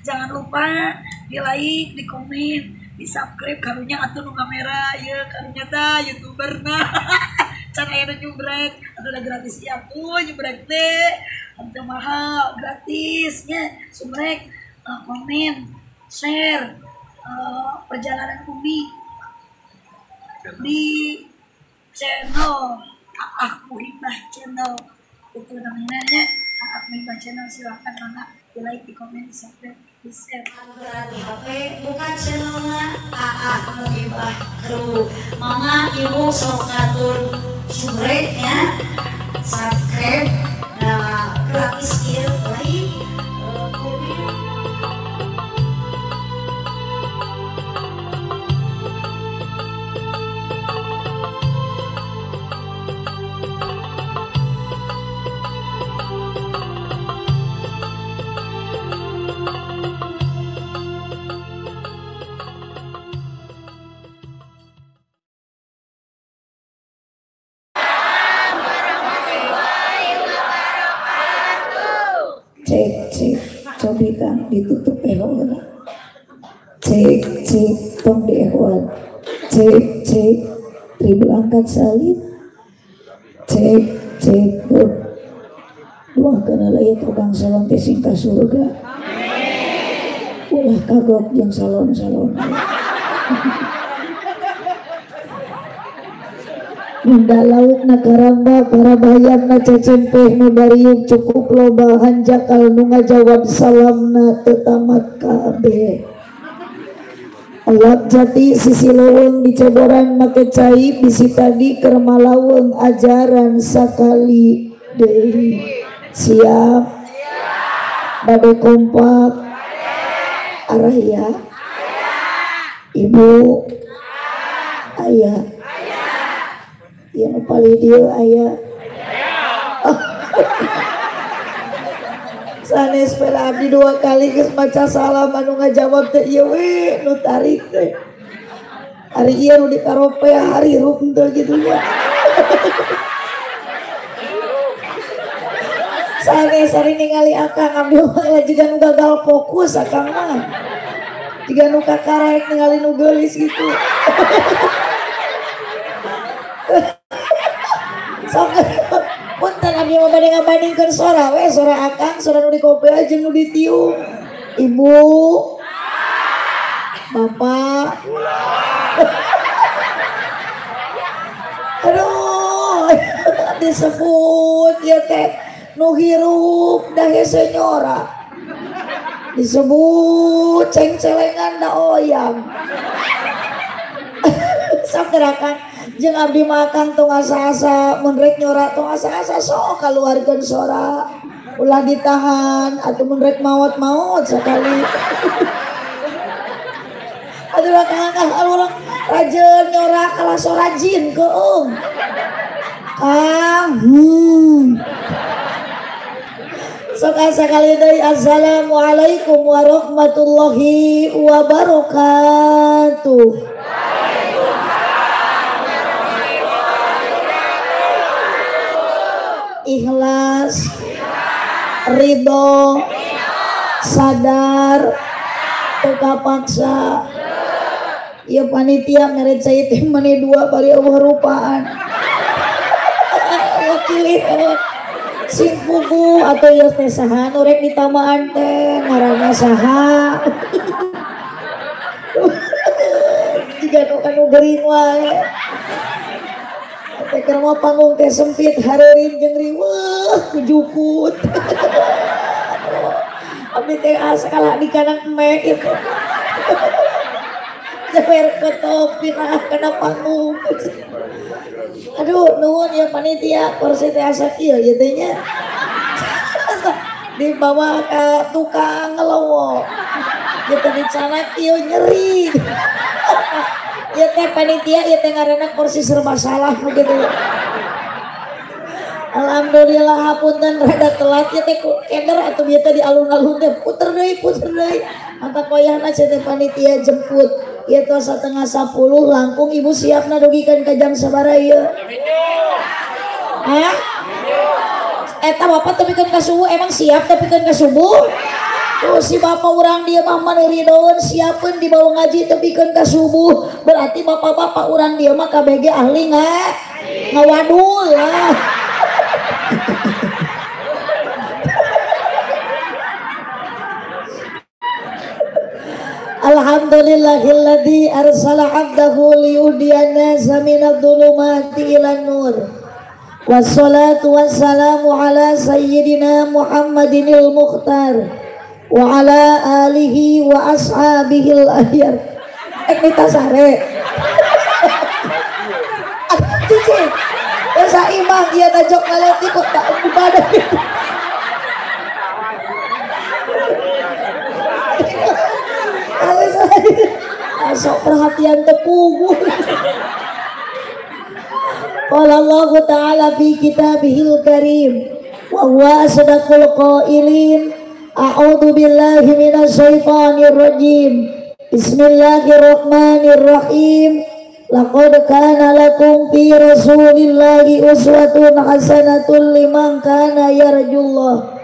Jangan lupa di like, di komen, di subscribe karunya atuh nu kamera ieu karunya tah youtuber na. Can aya nu nyubrek, atuh da gratis ieu atuh nyubrek teh. Teu mahal, gratis nya. Subrek, komen, share perjalanan Umi di channel Aah Muhibah Channel itu namanya Aah Muhibah Channel. Silahkan mangga di like, di komen, di subscribe, di share. Berarti HP bukan channelnya Aah Muhibah Kru. Mama ibu sok ngatur subrek ya, subscribe, nah, gratis ieu like, komen. Cek cek cobi kang ditutup ehoan. Cek cek tong di ehoan. Cek cek tribul angkat salib. Cek cek doakeun lah ieu tukang salon teh sing ka surga. Ulah kagok jeung salon-salon. Nunda lauk na karamba parabayam na cecempeh nu dariuk cukup loba hanjakal nu ngajawab salamna teu tamat kabeh. Alap jati sisi leuweung dicoboran make cai bisi tadi keur malaweng ajaran sakali deui. Siap bade kompak arah ya ibu ayah yang paling dia ayah sanes pera abdi dua kali geus maca salam anu ngajawab teh ieu we nu tarik teh hari ieu nu dikarope hari rup teu kitu nya. Sanes hari ningali akang abdi mah jiga nu gagal fokus akang mah jiga nu kakarek ningali nu geulis gitu. Sok punten abdi mah bade ngabandingkeun sora we sora akang sora nu dikopi jeung nu ditiung. Ibu bapak aduh disebut ya teh nu hirup dah hese nyora disebut ceng-celengan da oyang. Sok gerakan jeung abdi makan tong asa-asa mun rek nyora tong asa-asa sok kaluarkeun sora ulah ditahan atuh mun rek maot-maot sakali. Aduh kang urang rajeun nyora kalah sora jin keung kang. Sok asa kali deui assalamualaikum warahmatullahi wabarakatuh. Ikhlas, ridho, sadar, teu kapaksa. Ieu panitia mere cai teh meni dua bari eueuh rupaan. Wakilih sing puguh atuh ieu teh saha nu rek ditamaan teh ngaranna saha. Jiga nu anu gering wae. Teh keur mah panggung teh sempit hareureun jeung riweuh kujukut. Abdi teh asa kalah di kanang eme itu. Jawer ketop pinah kana panggung. Aduh nuhun ya panitia kursi teh asa kieu ieu teh nya. Dibawa ka tukang ngelowo. Kitu dicana kieu nyeri. Ya teh panitia ya teh ngaranna kursi serba salah begitu. Alhamdulillah hapunten rada telat ya teh keder atuh bieu teh di alun-alun teh puter deui mata koyahna teh panitia jemput ieu teh 9:30 langkung ibu siapna dugikeun ka jam sabaraha ieu? Hah? Eta bapak tepikeun ka subuh, emang siap tepikeun ka subuh? Tuh si bapak urang dia mah maneridoeun siapeun dibawa ngaji tepikeun ka subuh. Berarti bapak-bapak urang dia mah KBG ahli ngawadul lah. Alhamdulillahilladzi arsala 'abdahu liyuhdiyan nasa minadh-dhulumati ilan nur. Wassalatu wassalamu ala sayyidina Muhammadinil Mukhtar wa ala alihi wa ashabihil ahyar. Nita sare. Cici. Sa imah ieu najok ngaleti kok tak ibadah. Sok perhatian tepugu. Qala Allah Ta'ala fi kitabihil karim wa huwa asdaqul qailin. A'udzu billahi minasyaitonir rajim. Bismillahirrahmanirrahim. Laqad kana lakum fi rasulillahi uswatun hasanatun liman kana yarjullah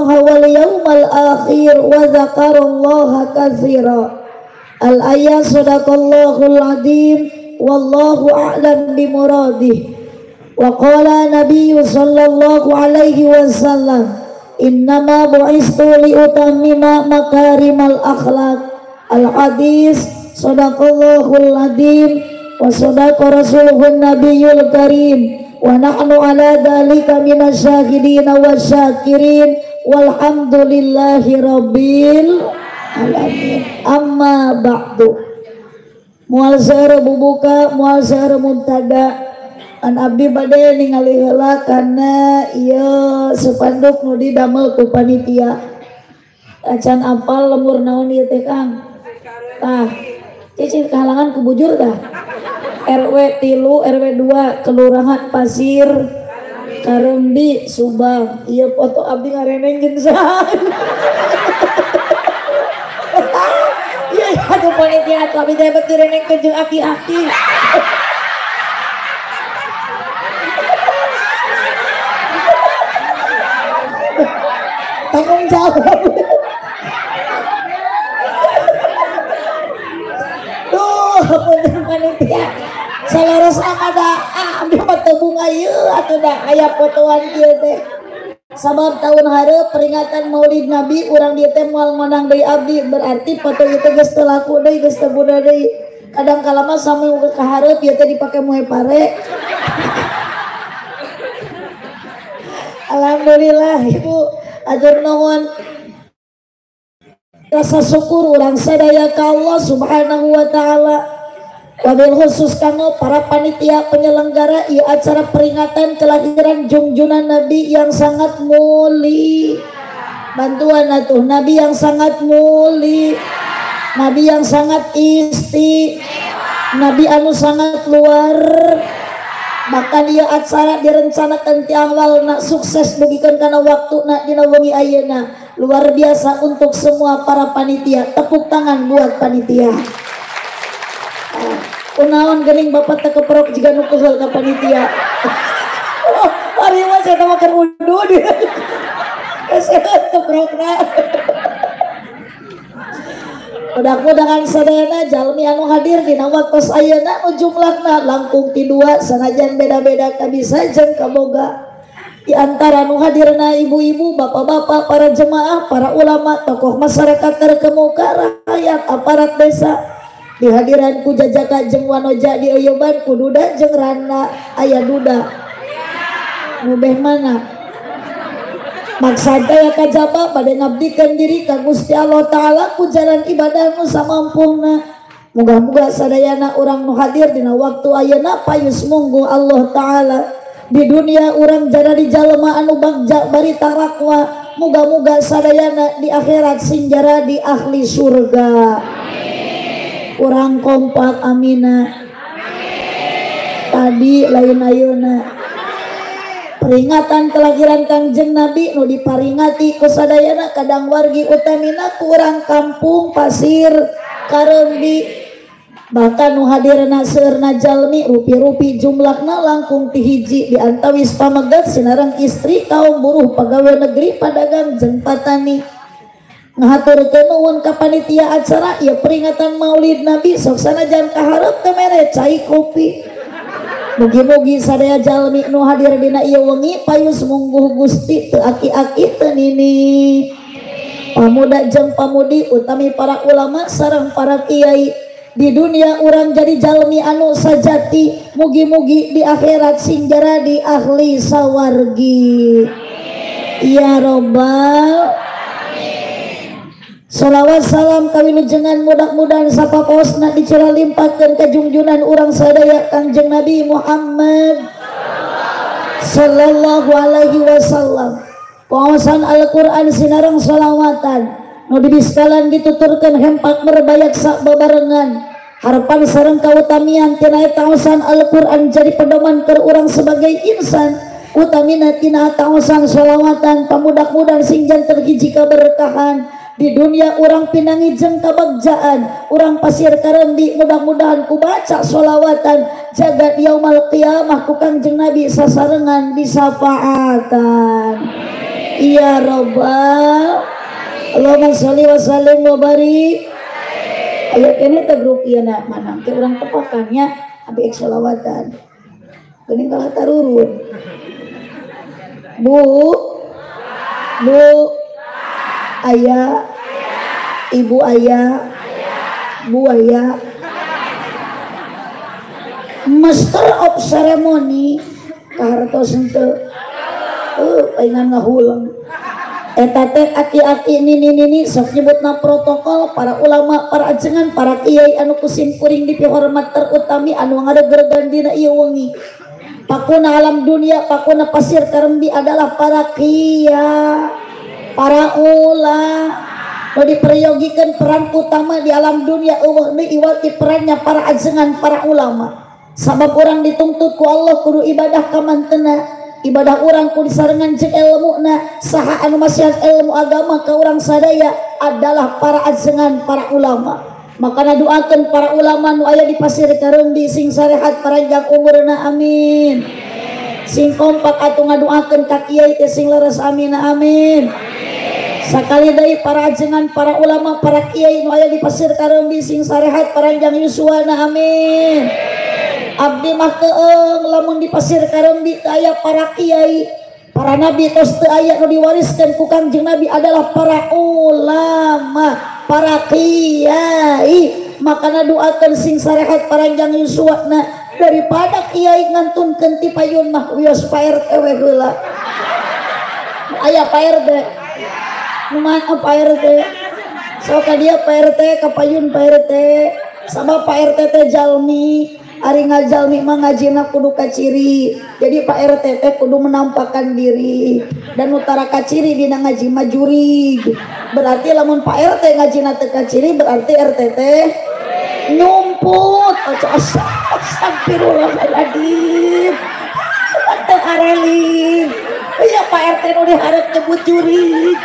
wal yawmal akhir wa dzakarallaha katsira. Al ayat sadaqallahul azim wallahu a'lam bimuradih. Wa qala nabiyyu sallallahu alaihi wasallam innama bu'istu liutammima makarimal akhlaq. Al hadis sadaqallahul azim wa sadaqa rasuluhun nabiyul karim. Wa nahnu ala dzalika minasyahidin wasyakirin walhamdulillahi rabbil alamin. Amma ba'du. Mual seueur bubuka, mual seueur mubtada. An abdi bade ningali heula kana ieu sepanduk nu didamel ku panitia. Acan apal lemur naon ieu teh Kang? Tah, cicing kahalangan ku bujur tah. RW 3, RW 2, Kelurahan Pasir Karembi, Subang. Iya foto abdi ngareneng jeung saha. Iya atuh panitia atuh abdi teh bet direnengkeun jeung aki-aki. Tanggung jawab. Duh, punten panitia. Salaras amada abdi mah teu bunga ieu atuh da aya fotoan kieu teh. Sabab tahun hareup peringatan Maulid Nabi urang dieu teh moal ngondang deui abdi, berarti foto ieu teh geus teu laku deui, geus teu guna deui. Kadang kala mah sami ka hareup ieu teh dipake moe pare. Alhamdulillah Ibu, atur nuhun. Rasa syukur urang sadaya ka Allah Subhanahu wa taala. Wabil khusus kanggo para panitia penyelenggara ieu acara peringatan kelahiran junjunan Nabi yang sangat mulia. Bantuan atuh Nabi yang sangat mulia, Nabi yang sangat istimewa, Nabi anu sangat luar. Bahkan ieu acara direncanakan ti awal nak sukses dugikeun kana waktuna dina wengi ayeuna. Luar biasa untuk semua para panitia. Tepuk tangan buat panitia. Kunaon geuning bapak teu keprok jiga nu keheul ka panitia. Oh, ari mah saya mah keur udud. Geus keprokna. Mudah-mudahan sadayana jalmi anu hadir dina waktos ayeuna nu jumlahna langkung ti dua sanajan beda-beda kabisa jeung kaboga. Di antara nu hadirna ibu-ibu, bapak-bapak, para jemaah, para ulama, tokoh masyarakat terkemuka, rakyat, aparat desa. Di hadiran ku jajaka jeung wanoja di eueuban ku duda jeung randa aya duda. Nu beh mana? Maksad aya kajaba bade ngabdikeun diri ka Gusti Allah Taala ku jalan ibadah nu samampungna. Muga-muga sadayana urang nu hadir dina waktu ayeuna payus munggu Allah Taala. Di dunia urang jadi jalma anu bagja bari tarakwa. Muga-muga sadayana di akhirat sing jadi ahli surga. Kurang kompak amina. Amin. Tadi lain ayeuna. Peringatan kelahiran Kangjeng Nabi nu diparingati ku sadayana kadang wargi utamina kurang kampung Pasir Karembi. Bahkan nu hadirna seueurna jalmi rupi-rupi jumlahna langkung ti hiji di antawis pamegat sinareng istri kaum buruh pegawai negeri padagang jeung patani. Ngahaturkeun nuhun ka panitia acara ieu peringatan Maulid Nabi sok sanajan kaharep teu mere cai kopi. Mugi-mugi sadaya jalmi nu hadir dina ieu wengi payus mungguh Gusti teu aki-aki teu nini. Pamuda jeung pamudi utami para ulama sareng para kiai. Di dunia urang jadi jalmi anu sajati, mugi-mugi di akhirat sing jaradi ahli sawargi. Ya robbal. Salawat salam kawilujengan mudah-mudahan sapaposna dicurah limpahkeun ka jungjunan urang sadaya Kangjeng Nabi Muhammad sallallahu alaihi wasallam. Pengawasan Al-Qur'an sinareng salawatan nu dibiskalan dituturkeun hempak merbayak sak babarengan. Harapan sareng kautamian tina taosan Al-Qur'an jadi pedoman keur urang sebagai insan, utamina tina taosan sholawatan pamudak-mudan sing janten hiji kaberkahan di dunia urang pinangi jeung kabagjaan urang Pasir Kareumbi mudah-mudahan ku baca sholawatan jagat yaumal qiyamah ku Kangjeng Nabi sasarengan disafaatan. Ya robbal. Allahumma sholli wa sallim wa barik. Ayat ini teh grup ieu na mana ke urang tepakannya abi ek sholawatan. Geuning kalah tarurun. Bu. Bu. Ayah. Ibu ayah. Bu ayah. Master of ceremony kahartos henteu. Paingan ngahulang. Eta teh aki-aki nini-nini sok nyebutna protokol para ulama, para ajengan, para kiai anu kusim kuring dipihormat terutami anu ngadegergan dina ieu wengi. Pakuna alam dunia, pakuna Pasir Kareumbi adalah para kiai, para ulama. Nu diperyogikeun peran utama di alam dunia eueuh deui iwati perannya para ajengan, para ulama. Sabab urang dituntut ku Allah kudu ibadah ka mantena. Ibadah urang kudu disarengan jeung ilmuna. Saha anu masihan ilmu agama ka urang sadaya adalah para ajengan, para ulama. Makana doakeun para ulama nu aya di Pasir Kareumbi sing sarehat paranjang umurna, amin. Sing kompak atuh ngadoakeun ka kiai teh sing leres, amin amin. Sakali deui para ajengan, para ulama, para kiai nu aya di Pasir Kareumbi sing sarehat paranjang yuswana, amin. Abdi mah keeng lamun di Pasir Kareumbi teu aya para kiai, para nabi tos teu aya nu diwariskeun ku Kangjeng Nabi adalah para ulama, para kiai. Makana doakeun sing sarehat paranjang yuswana daripada kiai ngantunkeun ti payun mah wios Pak RT we heula. Aya Pak RT. Nu mana Pak RT? Sok ka dieu Pak RT ka payun Pak RT. Sabab Pak RT teh jalmi. Ari ngajalmi mah ngajina kudu kaciri. Jadi Pak RT teh kudu menampakkan diri dan utara kaciri dina ngaji mah jurig. Berarti lamun Pak RT ngajina teu kaciri berarti RT teh nyumput. Astagfirullahaladzim. Teu areling. Iya Pak RT nu dihareup nyebut jurig.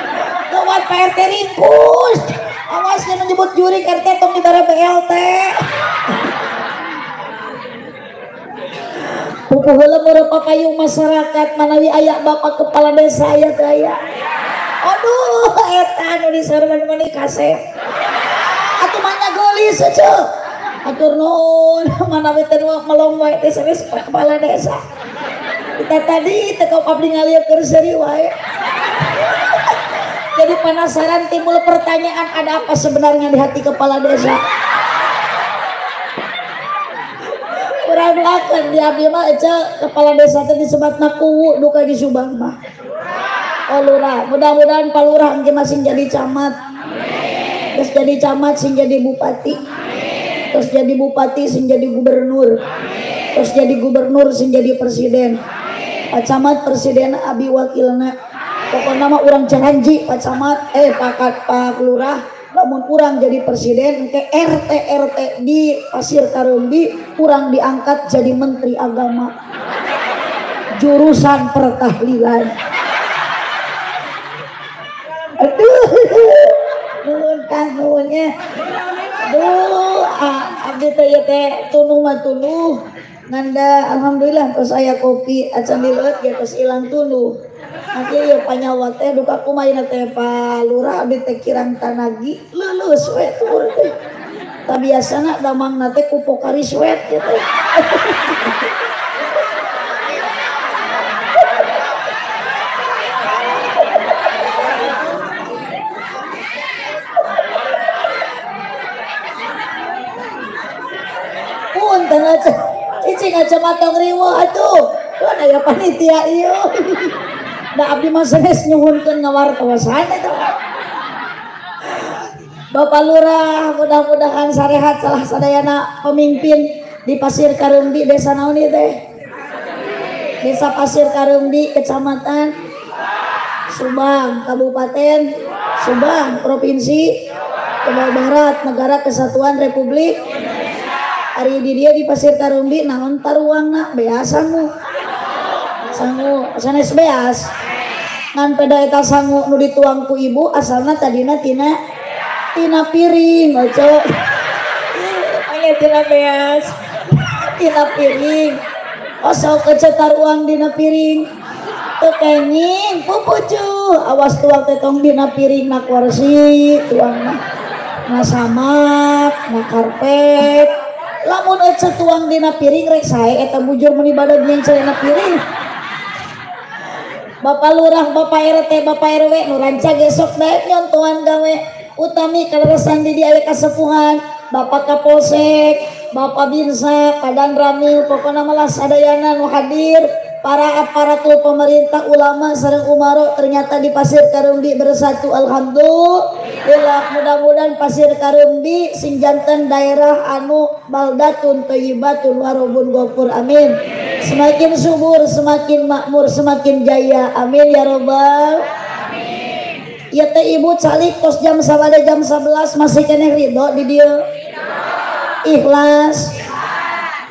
Gawat Pak RT ringkus. Awas nya nyebut jurig RT tong dibere BLT. Pupuh heula meureun papayung masyarakat manawi aya bapak kepala desa aya teu aya. Aduh eta anu disorban meuni kasep. Atuh manya geulis cenah. Atur nuhun manawi teh melong wae teh sanes kepala desa. Kita tadi teh kau abdi ngalieu keur seuri wae. Jadi penasaran timbul pertanyaan ada apa sebenarnya di hati kepala desa. Urang doakeun di abdi mah ece kepala desa teh disebatna kuwu duka di Subang mah. Oh lurah, mudah-mudahan Pak Lurah engke masing jadi camat. Amin. Terus jadi camat sing jadi bupati. Amin. Terus jadi bupati sing jadi gubernur. Amin. Terus jadi gubernur sing jadi presiden. Amin. Pak Camat presiden abi wakilna. Pokokna mah urang janji Pak Camat Pak Lurah lamun urang jadi presiden ke RT RT di Pasir Kareumbi urang diangkat jadi menteri agama jurusan pertahlilan. Aduh nuhun Kang nuhunnya. Aduh Abdi teh ieu teh tunuh mah tunuh. Nganda alhamdulillah tos aya kopi acan dileueut ge tos ilang tunuh. Nanti ieu panyawa teh duka kumaha ieu teh Pak Lurah abdi teh kirang tanagi leuleus we tuur teh. Ta biasana damangna teh ku Pocari Sweat ieu teh. Punten aja cicing aja matong riweuh atuh. Tuh aya panitia ieu. Da abdi mah sanes nyuhunkeun ngawartosan eta. Bapak Lurah mudah-mudahan sarehat salah sadayana pemimpin di Pasir Kareumbi desa naon ieu teh? Desa Pasir Kareumbi, Kecamatan Subang, Kabupaten Subang, Provinsi Jawa Barat, Negara Kesatuan Republik. Ari di dia di Pasir Kareumbi naon taruangna beas sangu. Sangu sanes beas. Ngan peda eta sangu nu dituang ku ibu asalna tadina tina piring oco. Aya tina beas. Tina piring. Osok ece taruang dina piring. Teu kenging pupucuh awas tuang teh tong dina piring na kursi tuang mah. Na samak, na karpet. Lamun ece tuang dina piring rek sae eta bujur meuni badag nyencel dina piring. Bapak Lurah, Bapak RT, Bapak RW nu rancag esok daek nyontohan gawe utami kaleresan di dieu kasepuhan, Bapak Kapolsek, Bapak Binsa, Kadan Ramil, pokona malah sadayana nu hadir, para aparatur pemerintah, ulama sareng umaro ternyata di Pasir Kareumbi bersatu alhamdulillah. Mudah-mudahan Pasir Kareumbi sing janten daerah anu baldatun thayyibatun warobun ghafur amin. Semakin subur, semakin makmur, semakin jaya. Amin ya robbal amin. Ya teh ibu calik tos jam sabada jam 11 masih keneh ridho di dieu. Ikhlas.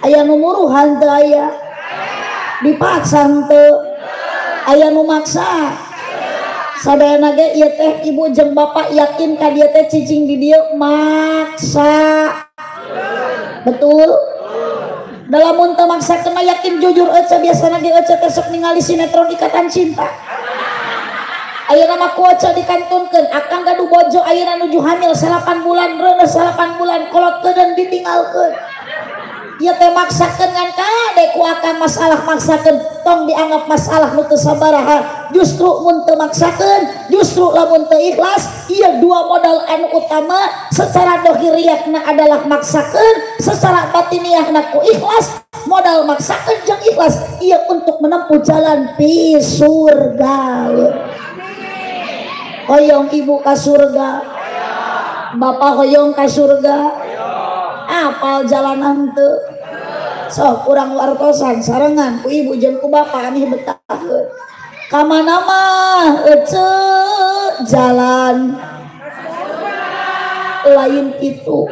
Aya nu muruhan teu aya. Dipaksa henteu. Aya nu maksa. Sadayana ge ieu teh ibu jeung bapak yakin ka dieu teh cicing di dieu maksa. Betul? Dalam mun teu maksakeun mah yakin jujur ece biasana ge ece teh sok ningali sinetron Ikatan Cinta. Ayeuna mah ku ece dikantunkeun akang gaduh bojo ayeuna nuju hamil 8 bulan reuneuh 8 bulan kolotkeun dan ditinggalkeun. Ieu teh maksakeun ngan kade ku akang masalah maksakeun tong dianggap masalah nu teu sabaraha. Justru mun teu maksakeun, justru lamun teu ikhlas, ieu dua modal anu utama secara dohiriahna adalah maksakeun, secara batiniahna ku ikhlas. Modal maksakeun jeung ikhlas ieu untuk menempuh jalan pi surga. Hoyong ibu ka surga, bapak hoyong ka surga. Apal jalanan teu sok kurang wartosan sarengan ku ibu jeung ku bapak amih betahkeun. Ka mana mah ece jalan lain itu.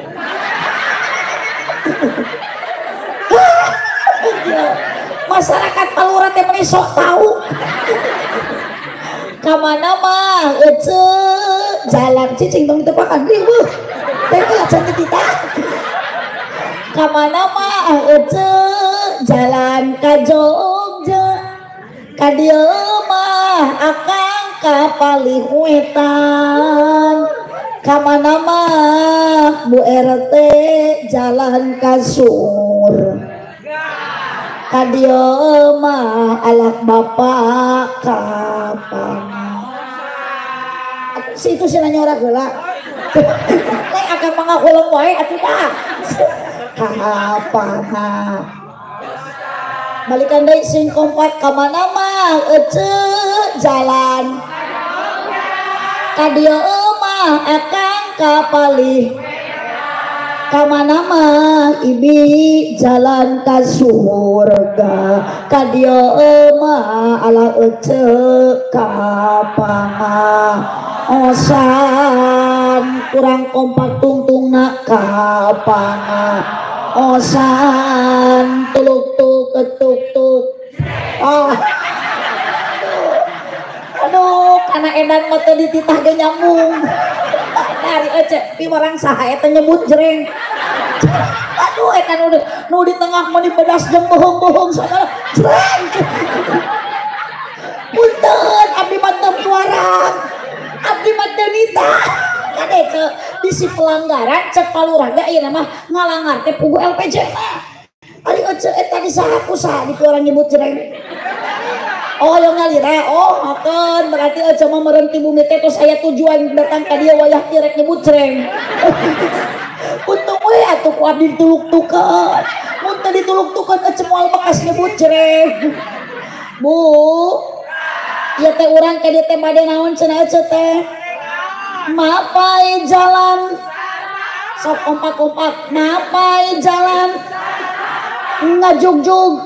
Masyarakat Palura teh meuni sok tahu. Ka mana mah ece jalan cicing tong ditepakan riweuh. Teh lah cantik kita. Ka mana mah ece jalan ka Jogja. Ka dieu mah akang ka palih wetan. Ka mana mah Bu RT jalan ka surga. Ka dieu mah alak bapak kapan. Situ sih nanya orang heula. Lain akan mangahuleung wae atuh tah. Kapan. Balikan deui sing kompak ka mana mah ece jalan. Ka dieu mah akang ka palih. Ka mana mah ibi jalan ka surga. Ka dieu mah ala ece ka pangaosan. Kurang kompak tungtungna ka pangaosan. Tuluk tuk ketuk tuk. Oh. Aduh, karena edan mah teu dititah ge nyambung. Dari ece piwarang saha eta nyebut jreng. Aduh eta nu di tengah mah dibedas jeung bohong-bohong sagala. Jreng. Punten abdi mah teu piwarang. Abdi mah teu nita. Kade ke bisi pelanggaran cek palurah ge ayeuna mah ngalangar teh puguh LPJ mah. Ari ece eta di saha ku saha di orang nyebut jreng. Oh yang ngalira, oh makan berarti ece mah meureun ti bumi teh tos aya tujuan datang ka dieu wayah kieu rek nyebut jreng. Untung we atuh ku abdi dituluk-tukeun. Mun teu dituluk-tukeun ece moal bekas nyebut jreng. Bu, ieu teh urang ka dieu teh bade naon cenah ece teh? Mapai jalan. Sok kompak-kompak, mapai jalan. Ngajugjug.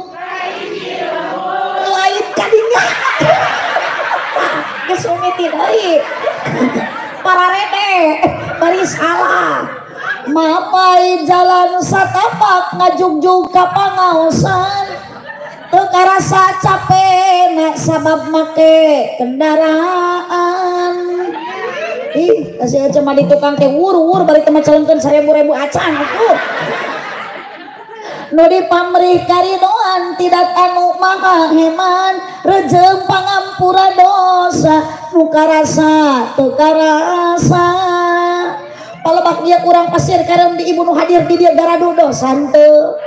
Lain kadinya. Geus mimiti deui. Pararede, bari salah. Mapai jalan satapak ngajugjug ka pangaosan. Teu karasa capek sabab make kendaraan. Ih, kasih aja mah di tukang teh wur-wur bari teh calonkeun 1000 acan atuh. Nu dipamrih karidoan tidak anu maha heman, rejeung pangampura dosa nu karasa teu karasa. Palebak dia kurang Pasir Kareumbi ibu nu hadir di dieu garadu dosa henteu.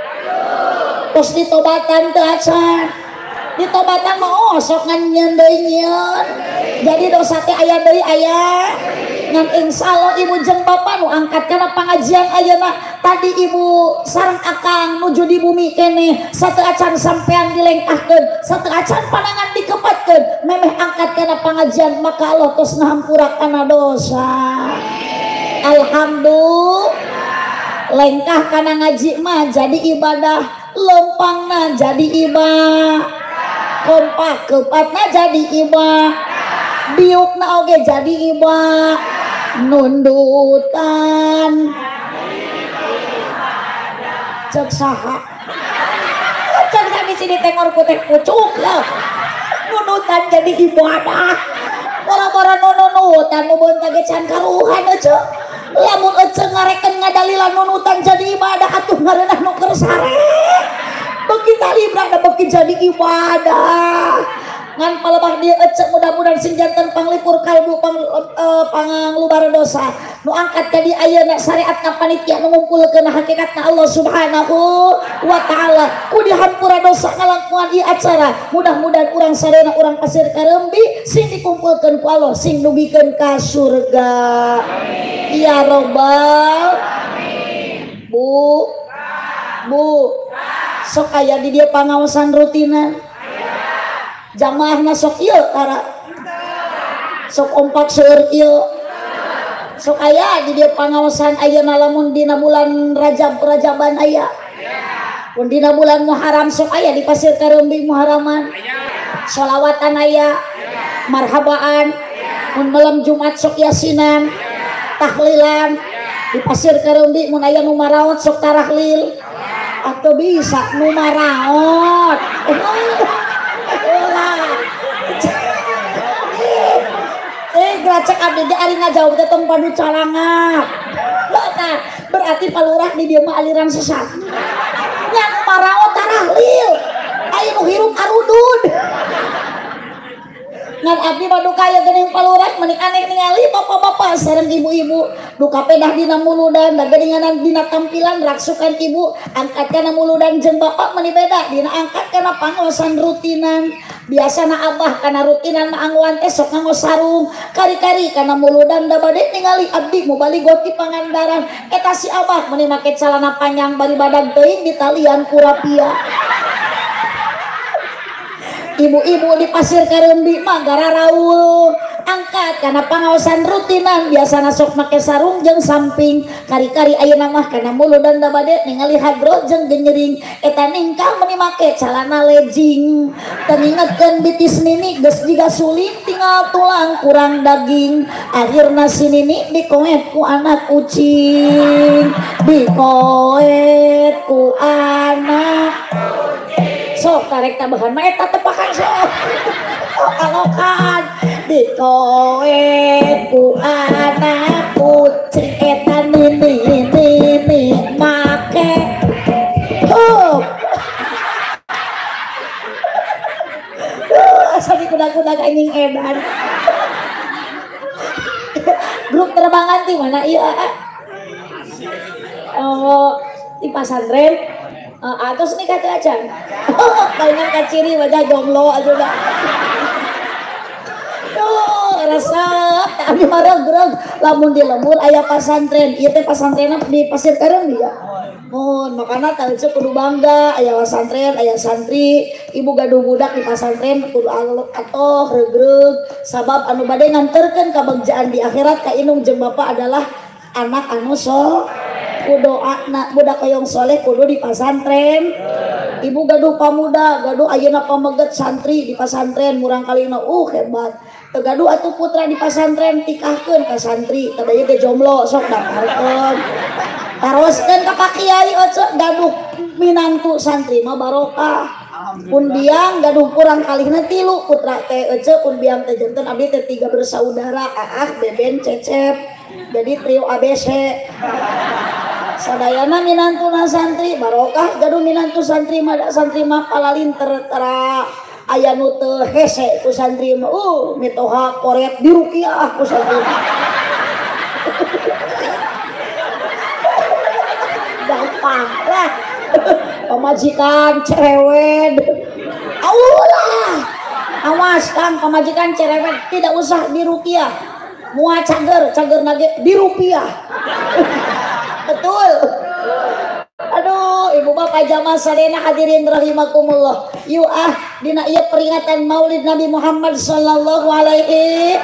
Tos ditobatan teu acan. Ditobatan mah osok ngan nyeun deui nyieun. Jadi dosa teh aya deui aya. Ngan insyaallah ibu jeung bapa nu angkat kana pangajian ayeuna tadi ibu sareng akang nuju di bumi keneh sateu acan sampean dilengkahkeun, sateu acan panangan dikepatkeun, memeh angkat kana pangajian maka Allah tos ngahampura kana dosa. Alhamdulillah. Lengkah kana ngaji mah jadi ibadah, lempangna jadi ibadah, kompak kepatna jadi ibadah, biukna oge jadi ibadah, nundutan cek saha cek sami sini tengor putih pucuk ya nundutan jadi ibadah. Boro-boro nunutan nu beunta ge can karuhan ece. Lamun ece ngareken ngadalilan nunutan jadi ibadah atuh ngareunah nu keur sare. Beuki talibra da beuki jadi ibadah. Ngan palebah dieu ece mudah-mudahan sing janten panglipur kalbu panglubar dosa. Nu angkat ka dieu ayeuna syariatna panitia nu ngumpulkeun hakikatna Allah Subhanahu wa taala. Ku dihampura dosa ngalangkungan ieu acara. Mudah-mudahan urang sadayana urang Pasir Kareumbi sing dikumpulkeun ku Allah sing dugikeun ka surga. Amin. Ya robbal amin. Bu, bu, sok aya di dieu pangaosan rutinan. Jamaahna sok ieu tara. Sok ompak seueur ieu. Sok aya di dieu pangaosan ayeuna lamun dina bulan Rajab Rajaban aya. Mun dina bulan Muharram sok aya di Pasir Kareumbi Muharraman. Sholawatan aya, marhabaan. Mun malam Jumat sok yasinan, tahlilan. Di Pasir Kareumbi mun aya nu maraot sok tarahlil. Atau bisa nu maraot. Gracek abdi ge ari ngajawab teh tong padu calangap. Nah, berarti palurah di dieu mah aliran sesat. Nya nu maraot tarahlil. Aya nu hirup arudud. Ngan abdi mah duka aya geuning palurah meni aneh ningali bapak-bapak sareng ibu-ibu duka pedah dina muludan da geuninganan dina tampilan raksukan ibu angkat kana muludan jeung bapak meni beda dina angkat kana pangaosan rutinan. Biasana abah kana rutinan mah angguan teh sok nganggo sarung kari-kari kana muludan da bade ningali abdi mubalig ti Pangandaran eta si abah meni make calana panjang bari badag teuing ditalian ku rapia. Ibu-ibu di Pasir Kareumbi mah gararaul angkat karena pangaosan rutinan biasana sok make sarung jeung samping kari-kari ayeuna mah kana muludan da bade ningali hadro jeung genyering eta ningkah meni make calana legging teu ngingetkeun bitis nini geus jiga suling tinggal tulang kurang daging akhirna si nini dikoet ku anak kucing dikoet ku anak sok tarik tambahan mah eta tepakan sok alokan dikoet ku anak kucing eta nini nini make Akang di mana ieu aa? Oh, di pasantren. Atos nikah teu acan. Palingan kaciri wajah jomblo atuh da. Duh, resep abdi mah regreg lamun di lembur aya pasantren. Ieu teh pasantrenna di Pasir Kareum ya. Mohon makana teh kudu bangga aya pasantren, aya santri, ibu gaduh budak di pasantren kudu atoh regreg sabab anu bade nganterkeun kabagjaan di akhirat ka indung jeung bapa adalah anak anu kudoana budak hoyong soleh kudu di pasantren. Ibu gaduh pamuda, gaduh ayeuna pameget santri di pasantren murang kalina hebat. Teu gaduh atuh putra di pasantren tikahkeun ka santri, teh ieu ge jomblo sok daftarkeun. Taroskeun ka Pak Kiai oce gaduh minantu santri mah barokah. Pun biang gaduh kurang kalihna 3 putra teh ece pun biang teh janten abdi teh 3 bersaudara, Aah, Beben, Cecep. Jadi trio ABC. Sadayana minantuna santri barokah gaduh minantu santri mah da santri mah palalinter tera aya nu teu hese ku santri mah mitoha koret diruqyah ku santri. Gampang lah pamajikan cerewet. Aulah awas Kang, pamajikan cerewet tidak usah diruqyah. Mua cager, cager nage dirupiah. Betul. Aduh, ibu bapak jamaah sadayana hadirin rahimakumullah. Yuk ah dina ieu peringatan Maulid Nabi Muhammad sallallahu alaihi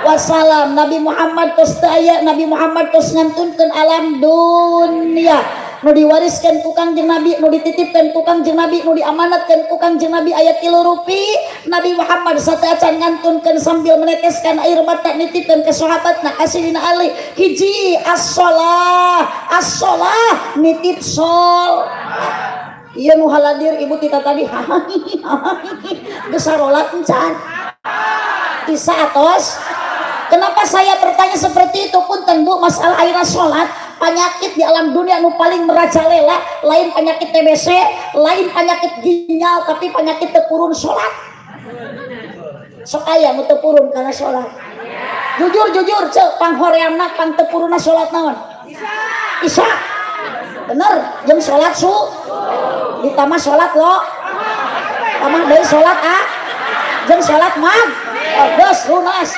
wasallam. Nabi Muhammad tos teu aya, Nabi Muhammad tos ngantunkeun alam dunia. Nu diwariskan ku Kangjeng Nabi, nu dititipkan ku Kangjeng Nabi, nu diamanatkan ku Kangjeng Nabi ayat 3 rupi. Nabi Muhammad sateuacan ngantunkeun sambil meneteskan air mata nitipkeun ke sahabatna ka Sayyidina Ali. Hiji as-shalah, as-shalah nitip sol. Ieu nu haladir ibu tita tadi geus sarolat encan. Isa atos. Kenapa saya bertanya seperti itu punten Bu, masalah air salat, penyakit di alam dunia nu paling merajalela lain penyakit TBC, lain penyakit ginjal, tapi penyakit tepurun salat. Sok aya nu tepurun karena salat. Jujur jujur ceu panghoreamna pang tepurunna salat naon? Isya. Bener, jeung salat su ditambah salat lo. Tambah deui salat a. Jeung salat mag. Geus lunas.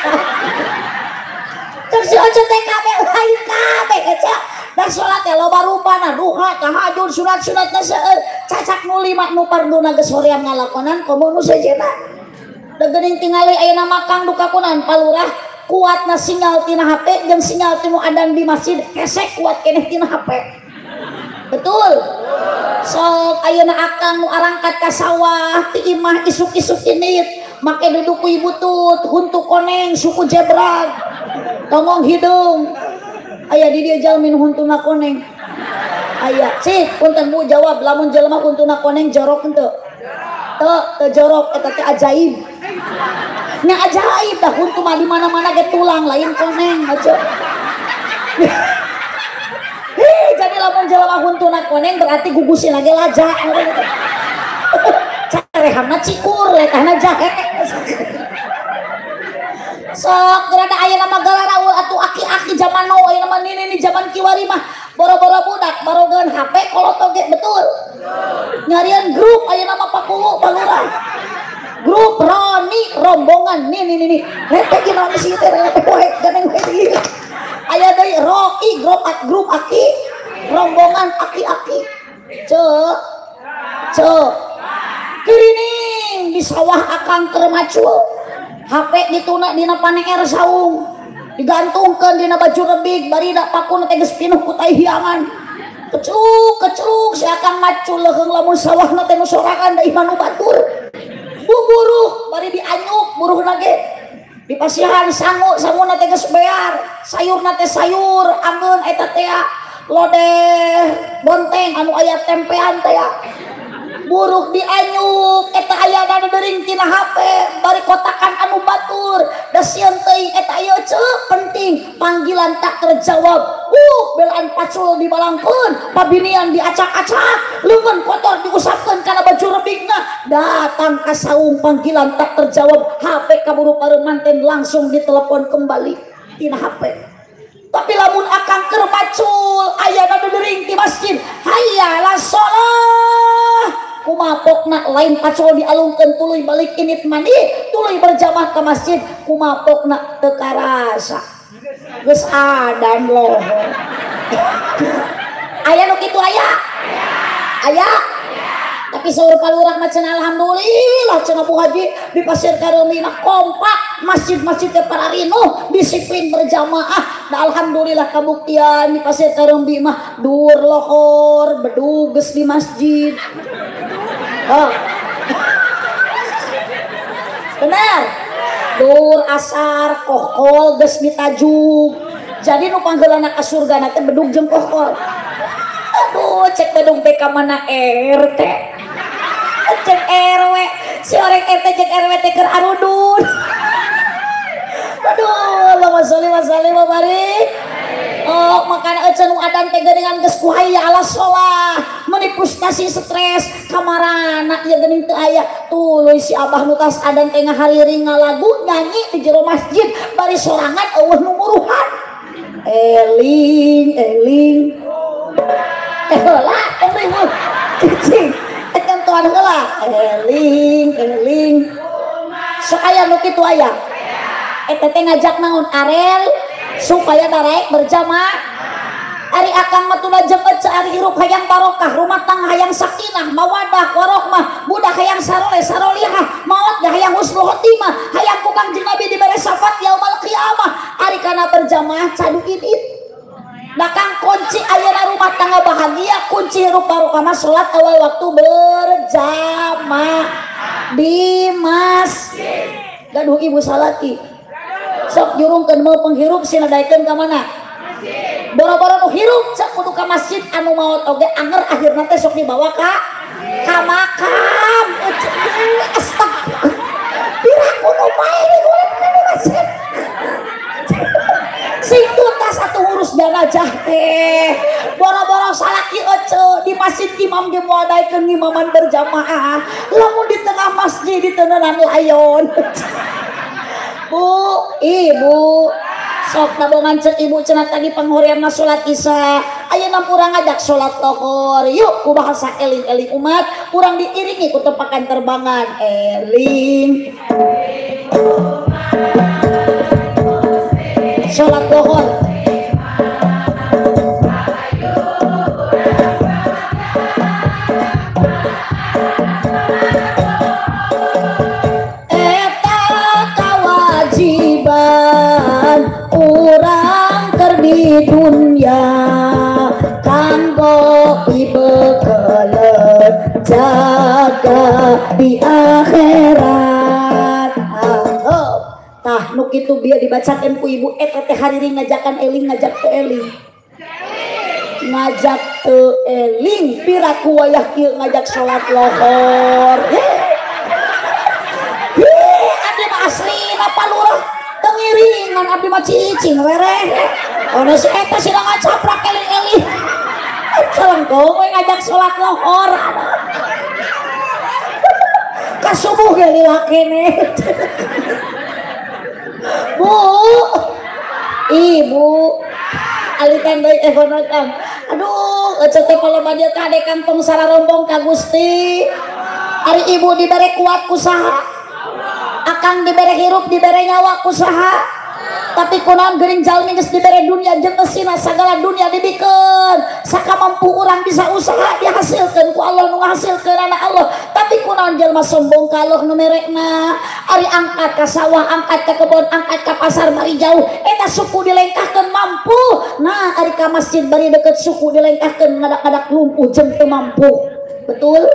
Cek si Oce teh kabeh lain kabeh ece. Dan salat teh loba rupana duha, tahajud, sunat-sunatna seueur. Cacak nu 5 nu farduna geus hoream ngalakonan komo nu sejenna. Da geuning tingali ayeuna mah Kang duka kunan palurah kuatna sinyal tina HP jeung sinyal tinu adan di masjid hese kuat keneh tina HP. Betul. Sok ayeuna akang nu arangkat ka sawah ti imah isuk-isuk init make duduk ku ibu tut huntu koneng suku jebrag tongong hidung aya di dieu jalmi nu huntuna koneng aya cik punten Bu jawab lamun jelema huntuna koneng jorok henteu teu teu jorok eta teh ajaib nya ajaib dah huntu mah di mana-mana ge tulang lain koneng aja. Hei, jadi lamun jelema huntuna koneng berarti gugusin lagi laja. Carehamna cikur, letahna jahe. Sok gerada ayeuna mah galaraul atuh aki-aki zaman now ayeuna mah nini zaman kiwari mah boro-boro budak barogeun HP kolot oge betul. Nyarian grup ayeuna mah pakulu palurah. Grup Roni rombongan nini nini. Repek gimana sih teh repek wae ganeng wae. Aya deui Rocky grup aki rombongan aki-aki. Ceu. Ceu. Kirining di sawah akang keur macul. HP dituna dina paneer saung. Digantungkeun dina baju rebig bari da pakuna teh geus pinuh ku tai hiangan. Kecluk kecluk si akang macul leuheung lamun sawahna teh nu sorangan da imah nu batur. Buburuh bari dianyuk buruhna ge. Di pasihan sangu sanguna teh geus bear, sayurna teh sayur angeun eta teh lodeh bonteng anu aya tempean teh. Buruh dianyuk eta aya deuring tina HP bari kotakan anu batur da sieun teuing eta ieu ceu penting panggilan tak terjawab. Belaan pacul dibalangkeun, pabinian diacak-acak, leungeun kotor diusapkeun kana baju rebigna, datang ka saung panggilan tak terjawab, HP kaburu pareum manten langsung ditelepon kembali tina HP. Tapi lamun akang keur pacul aya dadering di masjid, hayya 'alas shalah. Kumaha pokna lain pacul dialungkeun tuluy balik init mandi, tuluy berjamaah ke masjid, kumaha pokna teu karasa. Geus adan lohor. Aya nu kitu aya? Aya. Tapi saur palurah mah cenah alhamdulillah cenah Bu Haji di Pasir Kareumbi mah kompak, masjid-masjid teh pararinuh, disiplin berjamaah. Nah alhamdulillah kabuktian di Pasir Kareumbi mah dur lohor bedug geus di masjid. Oh. Benar. Dur asar kokol geus ditajuk. Jadi nu panggeulana ka surgana teh bedug jeung kokol. Aduh, cek bedug teh ka mana RT. Cek RW, si orang RT cek RW teh keur arudun. Aduh, Allahumma sholli wa sallim wa barik. Oh, makana ece nu adan teh geuningan geus ku hayya 'alas shalah, meuni frustasi stres, kamarana ieu geuning teu aya. Tuluy si abah nu tas adan teh ngahariring ngalagu nyanyi di jero masjid bari sorangan eueuh nu nguruhan. Eling eling. Eh heula tong riweuh. Cicing. Tentuan heula eling eling. Sok aya nu kitu aya. Eta teh ngajak naon arel supaya daraek berjamaah. Ari akang mah tuna jeung ece ari hirup hayang barokah, rumah tangga hayang sakinah, mawadah warohmah, budak hayang saroleh sarolihah, maot ge hayang husnul khotimah, hayang ku Kangjeng Nabi dibere syafaat yaumul qiyamah. Ari kana berjamaah cadu init. Nah kang kunci ayeuna rumah tangga bahagia, kunci hirup barokah mah salat awal waktu berjamaah di masjid. Gaduh ibu salaki. Sok jurungkeun mau penghirup sina daekeun ka mana? Boro-boro nu hirup cek kudu ka masjid anu maot oge anger akhirna teh sok dibawa ka makam. Astagfirullah. Piraku nu bae diguletkeun di masjid. Sing tuntas atuh ngurus jenazah teh. Boro-boro salaki ece di masjid imam ge moal daekeun ngimaman berjamaah. Lamun di tengah masjid diteneunan layon. Bu, ibu, sok nabongan cek ibu cenah tadi panghorianna salat isya. Ayeuna urang ngajak salat lohor. Yuk ku bahasa eling-eling umat, urang diiringi ku tepakan terbangan. Eling. Salat lohor. Eta kawajiban urang keur di dunya kanggo pibekeleun jaga di akhirat. Tah nu kitu bieu dibacakeun ku ibu eta teh hariring ngajakan eling ngajak teu eling. Ngajak teu eling piraku wayah kieu ngajak salat lohor. Heh, abdi mah aslina palurah teu ngiringan abdi mah cicing wereh. Ono si eta sila ngacaprak eling-eling. Celengkong we ngajak salat lohor. Ka subuh ge lila keneh. Bu, ibu, alikan deui ehono kang. Aduh, ece teh paloma dieu kade kantong sararombong ka Gusti. Ari ibu dibere kuat ku saha? Akang dibere hirup, dibere nyawa ku saha? Tapi kunaon geuning jalmi geus dibere dunia jeung eusina sagala dunia dibikeun. Sakamampu urang bisa usaha dihasilkeun ku Allah nu ngahasilkeun anak Allah. Tapi kunaon jelema sombong ka Allah nu merekna. Ari angkat ka sawah, angkat ka kebon, angkat ka pasar bari jauh eta suku dilengkahkeun mampu. Nah ari ka masjid bari deket suku dilengkahkeun ngadak-ngadak lumpuh jeung teu mampu. Betul?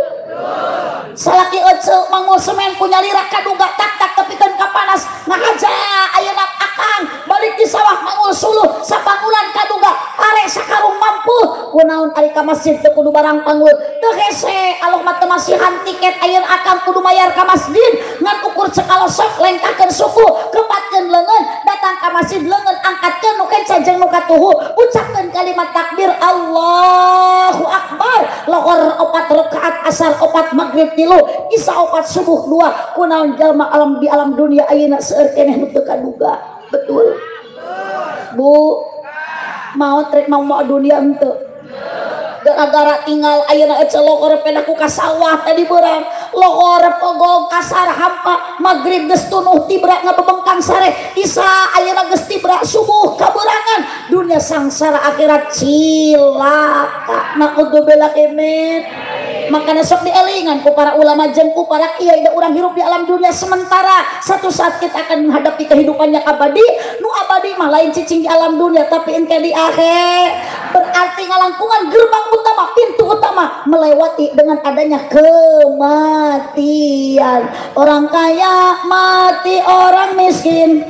Salaki ece mangul semen punya lira kaduga tak tak tepikeun ka panas ngahaja ayeuna akang balik di sawah mangul suluh sapangulan kaduga pare sakarung mampu. Kunaon ari ka masjid teu kudu barang panggul teu hese Allah mah teu masihan tiket ayeuna akang kudu mayar ka masjid ngan ukur cekalosok lengkahkeun suku kepatkeun leungeun datang ka masjid leungeun angkatkeun nu kenca jeung nu katuhu ucapkeun kalimat takbir Allahu Akbar lohor 4 rakaat asar 4 maghrib 3 isya 4 subuh 2. Kunaon jalma alam di alam dunia ayeuna seueur keneh nu teu kaduga. Betul? Bu, Maot rek mau mau dunia henteu. Gara-gara tinggal ayeuna ece lokor pedaku ka sawah tadi beurang lokor pogong kasar hampa magrib geus tunuh tibra ngabebengkang sare isya ayeuna geus tibra subuh kaberangan dunia sangsara akhirat cilaka naudzubillah min. Makanya sok dielingan ku para ulama jeung ku para kiai da urang hirup di alam dunia sementara, satu saat kita akan menghadapi kehidupan yang abadi. Nu abadi mah lain cicing di alam dunia tapi engke di akhir. Berarti ngalangkungan gerbang utama, pintu utama melewati dengan adanya kematian. Orang kaya mati, orang miskin,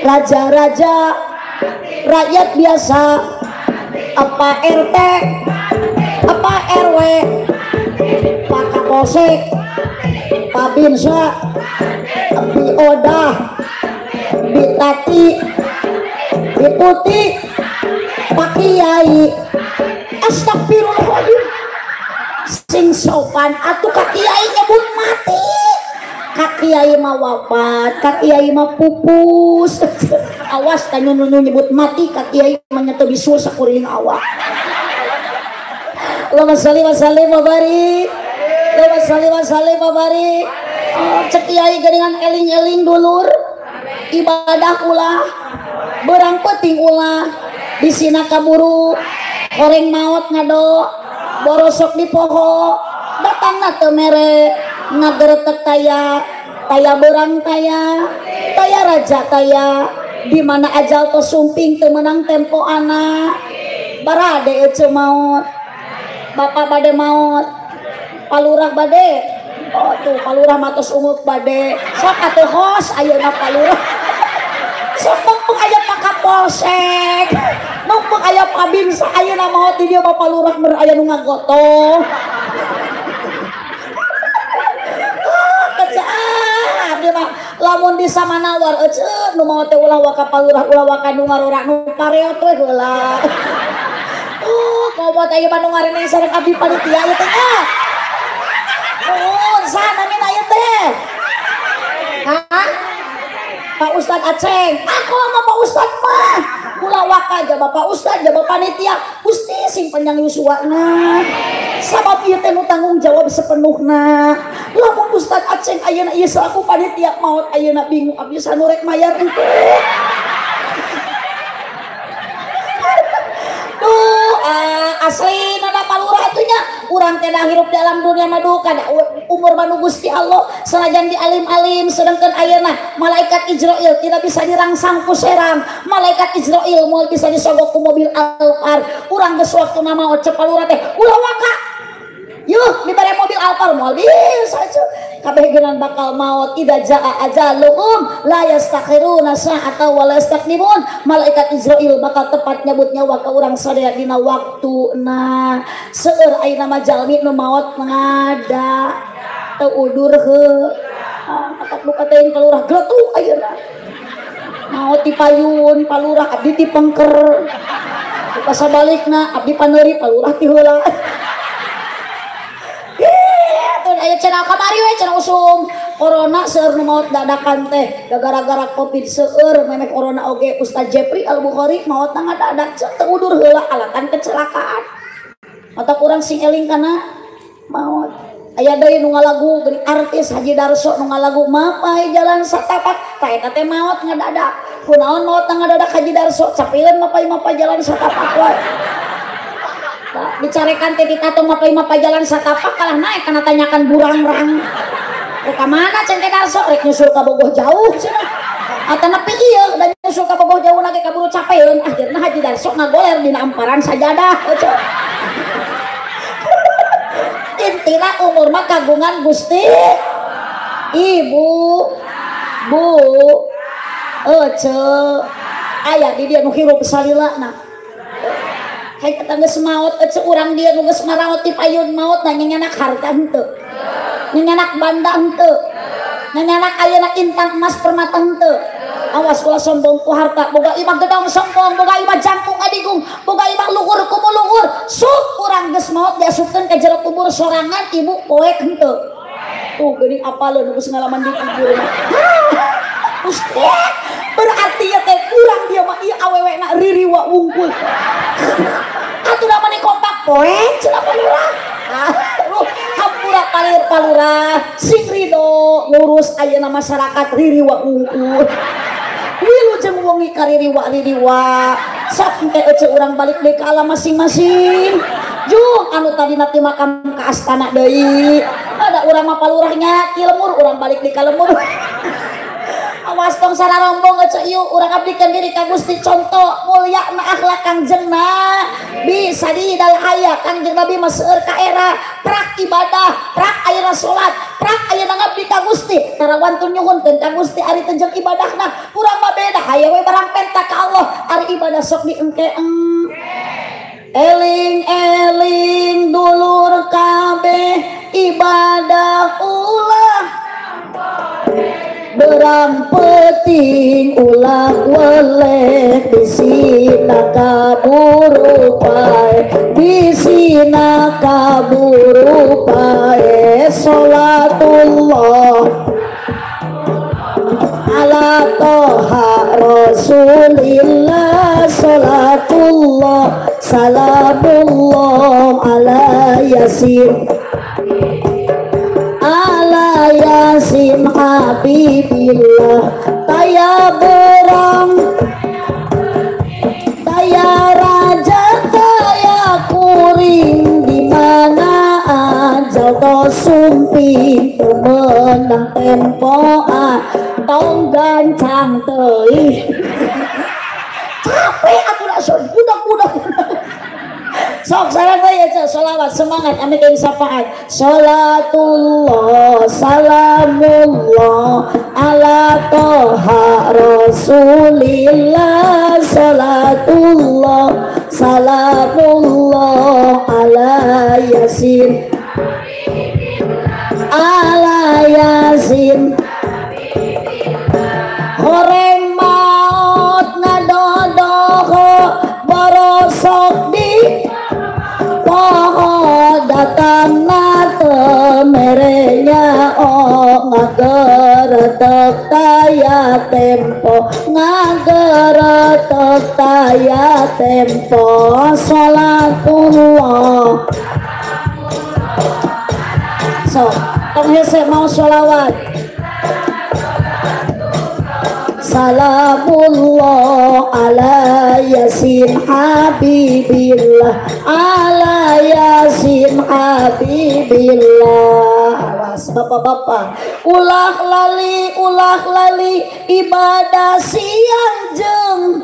raja-raja, rakyat biasa, apa RT, apa RW, Pak Kapolsek, Pak Binsa, Bi Odah, Bi Tati, Bi Tuti, Pak Kiai. Astagfirullahaladzim. Sing sopan atuh ka kiai nyebut mati. Ka kiai mah wafat, ka kiai mah pupus. Awas ka nu nyebut mati ka kiai mah nya teu bisul sakuriling awak. Allahumma sholli wa sallim wa barik. Allahumma sholli wa sallim wa barik. Oh, cek kiai geuningan eling-eling dulur. Ibadah ulah, berang penting ulah, disina kaburu, horeng maot ngado, borosok di poho, datangna teu mere, ngageretek taya, taya berang taya, taya raja taya, di mana ajal tos sumping teu meunang tempo anak, barade ece maot. Bapak bade maot, palurah bade, oh tuh palurah matos umuk bade, sok atuh hos ayeuna palurah, sok mumpung aya Pak Kapolsek, mumpung aya Pak Binsa ayeuna maot di dieu Bapak Lurah mer aya nu ngagotong. Kecaan abdi mah lamun bisa manawar ece nu maot teh ulah waka palurah ulah waka nu ngarora nu pareot we heula. Komo teh ieu mah nu ngareneng sareng abdi panitia ieu teh. Nuhun saha namina ieu teh? Hah? Pak Ustad Aceng. Aku mah Pak Ustad mah. Ulah waka ja Bapak Ustad ja Bapak panitia. Gusti sing panjang yuswana. Sabab ieu teh nu tanggung jawab sepenuhna. Lamun Ustad Aceng ayeuna ieu selaku panitia maot ayeuna bingung abdi sanu rek mayar engke. Duh, asli nada palurah atunya urang teh hirup dalam dunia mah duka umur mah Gusti Allah sanajan di alim-alim sedangkan ayeuna malaikat Ijrail tidak bisa dirangsang ku serang, malaikat Ijrail moal bisa disogok ku mobil Alphard. Urang geus waktuna maot cek palurah teh ulah waka yuh dibere mobil Alphard moal bisa kabeh geunan bakal maot. Idza jaa ajaluhum la yastakhiruna sa'ata wa la yastaqdimun. Malaikat Ijrail bakal tepat nyebut nyawa ka urang sadaya dina waktuna. Seueur ayeuna mah jalmi nu maot ngada teu udur heuh. Katak duka teuing palurah gletuk ayeuna. Maot ti payun palurah abdi ti pengker. Pasabalikna abdi paneuri palurah ti heula. Aya cenah kamari we cenah usum corona seueur nu maot dadakan teh gara-gara covid seueur memeh corona oge Ustaz Jepri Al Bukhari maotna ngadadak teu udur heula alatan kecelakaan. Mata kurang sing eling kana maot. Aya deui nu ngalagu geuning artis Haji Darso nu ngalagu mapai jalan satapak tah eta teh maot ngadadak. Kunaon maotna ngadadak Haji Darso capileun mapai-mapai jalan satapak wae. Dicarekan teh ditatung mapai-mapai jalan satapak kalah naik kana tanyakan burangrang. Rek ka mana ceng teh Darso rek nyusul ka Bogoh jauh cenah. Atanapi ieu da nyusul ka Bogoh jauh lagi kaburu capeun akhirna Haji Darso ngagoler dina amparan sajadah. Intina umur mah kagungan Gusti Ibu Bu ece aya di dieu nu hirup salilana. Hai kata geus maot ece urang dia nu geus maraot ti payun maot na nyanyanak harta henteu. Nyanyanak banda henteu. Nyanyanak ayeuna intan emas permata henteu. Awas ulah sombong ku harta, boga imah gedong sombong, boga imah jangkung adigung, boga imah luhur kumuluhur. Sup urang geus maot diasupkeun ka jero kubur sorangan ibu poek henteu. Tuh geuning apaleun geus ngalaman di kubur mah. Ustaz, berarti ya teh Urang dia mah ieu awewe na ririwa wungkul. Atuh da mani kompak poe cenah palurah. Aduh, hampura palir palurah sing ridho ngurus ayeuna masyarakat ririwa wungkul. Wilujeng wengi kaririwa-ririwa. Sok engke ece urang balik deui ka alam masing-masing. Jung anu tadina ti makam ka astana deui. Ada urang mah palurahnya ki lemur urang balik deui ka lemur. Awas tong sararombong ece ieu urang abdikeun diri ka Gusti contoh mulyana akhlak Kangjeng Nabi sadidal haya Kangjeng Nabi mah seueur ka era prak ibadah prak ayeuna salat prak ayeuna ngabdi ka Gusti tara wantun nyuhunkeun ka Gusti ari teu jeung ibadahna urang mah beda haye we barang penta ka Allah ari ibadah sok diengke-eng. Eling-eling dulur kabeh ibadah ulah berang peting ulah weleh disina kaburu pae disina kaburu pae salatullah ala toha rasulillah salatullah salamullah ala yasin ala yasin habibillah taya berang taya raja taya kuring di mana aja to sumping menang tempoan tong gancang teuing capek aku nak sok budak-budak. Sok sareng we ya sholawat semangat ame keun syafaat. Salatullah salamullah ala toha rasulillah salatullah salamullah ala yasin ala yasin. Horeng maot ngadodoho borosok di poho datang nate merenya o ngageretek taya tempo ngageretek taya tempo salatullah. So tong hese mau sholawat salamullah ala yasin habibillah ala yasin habibillah. Awas bapak-bapak ulah lali ibadah siang jeung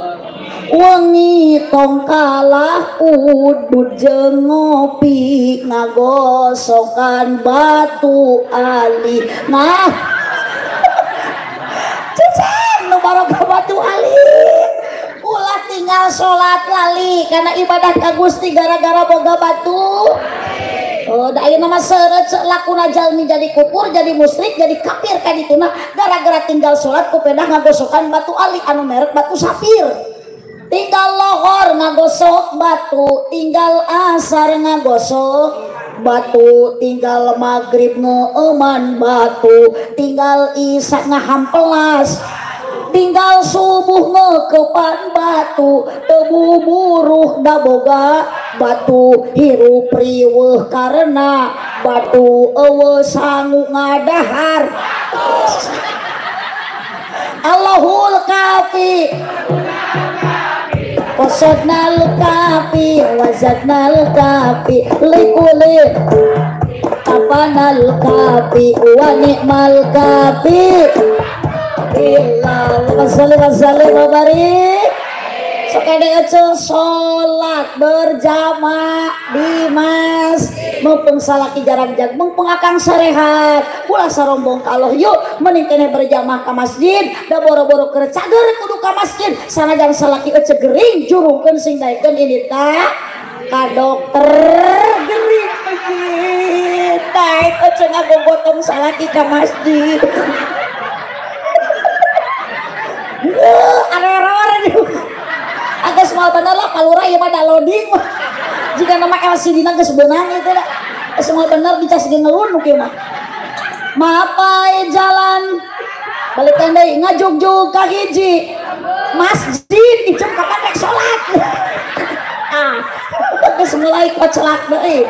wengi tong kalah udud jeung ngopi ngagosokan batu ali. Nah barokah batu ali ulah tinggal sholat lali karena ibadah ka Gusti gara-gara boga batu. Oh da ayeuna mah seureut lakuna jalmi jadi kufur jadi musyrik jadi kafir ka dituna gara-gara tinggal sholat ku pedah ngagosokan batu ali anu merek batu safir. Tinggal lohor ngagosok batu, tinggal asar ngagosok batu, tinggal maghrib ngeuman batu, tinggal isya ngahampelas, tinggal subuh ngekepan batu, tebu buruh daboga batu, hirup riweuh karena batu, eueuh sangu ngadahar. Allahul kafi qasadnal kafi wazadnal kafi likuli kafanal kafi wa ni'mal kafi. Allahumma sholli wa sallim wa barik. Sok ede ece salat berjamaah di mas mumpung salaki jarang jag mumpung akang sarehat ulah sarombong ka Allah yuk mending keneh berjamaah ka masjid da boro-boro keur cager kudu ka masjid sanajan salaki ece gering jurungkeun sing daekeun ini ta ka dokter gering masjid daek ece ngagogotong salaki ka masjid. Areror agak semua bener lah palura ieu mah da loading jika nama LCD na geus beunang itu da semua bener dicas ge ngelun nu kieu mah mapai jalan balikan deui ngajugjug ka hiji Masjid ijem kapan rek salat. Ah, geus mulai kocelak deui.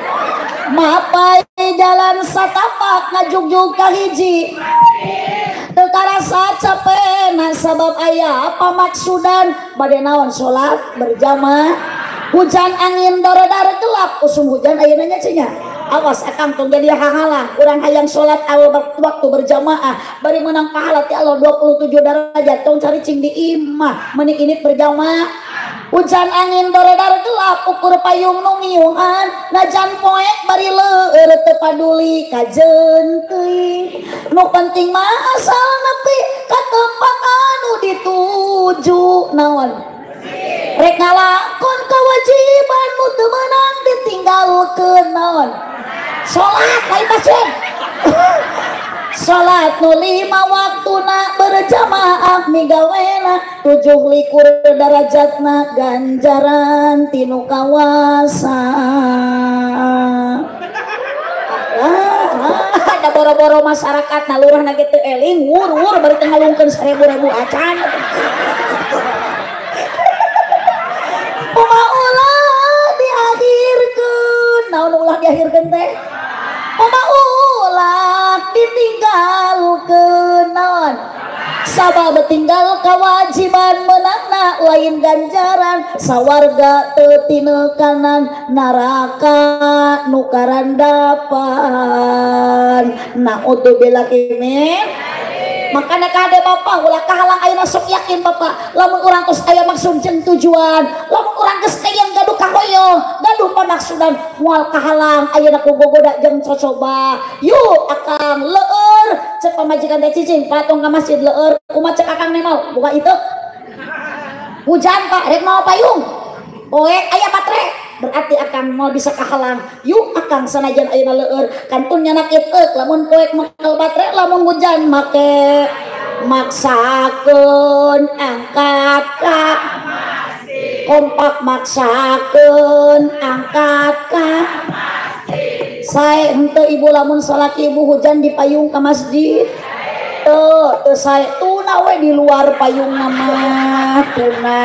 Mapai jalan satapak ngajugjug ka hiji. Teu karasa capena sabab aya pamaksudan bade naon salat berjamaah. Hujan angin dorodar gelap usum hujan ayeuna nya cenah. Awas akang tong jadi hahalang urang hayang salat awal waktu berjamaah bari menang pahala ti Allah 27 derajat tong cari cing di imah meni ini berjamaah. Hujan angin dorodar gelap ukur payung nu ngiungan najan poek bari leur teu paduli kajeun teuing nu penting mah asal nepi ka tempat anu dituju naon rek ngalakon kewajiban nu teu meunang ditinggalkeun naon salat lain masjid. Salat nu 5 waktuna berjamaah migawena 27 darajatna ganjaran tinu kawasa. Ada boro-boro masyarakat na lurahna ge teu eling wur-wur bari teu ngalungkeun 1000 acan. Kumaha ulah diakhirkeun? Naon ulah diakhirkeun teh? Kumaha ulah ditinggalkeun naon? Sabab tinggal kewajiban menangna lain ganjaran sawarga teu tinekanan neraka nu karandapan. Naudzubillahi min. Makana kade bapak ulah kahalang ayeuna sok yakin bapak lamun urang geus aya maksud jeung tujuan lamun urang geus hayang gaduh kahoyong gaduh pamaksudan moal kahalang ayeuna ku gogoda jeung cocoba yuk akang leur cek pamajikan teh cicing patung ka masjid leur kumaha cek akang nemal buka itu hujan pak rek mau payung poek aya baterai berarti akang mau bisa kahalang yuk akang sanajan ayeuna leur kantun nyanak iteuk lamun poek makel baterai lamun hujan make maksakeun angkat ka kompak maksakeun angkat ka sae henteu ibu lamun salaki ibu hujan di payung ka masjid teu teu sae tuna we di luar payung mah tuna.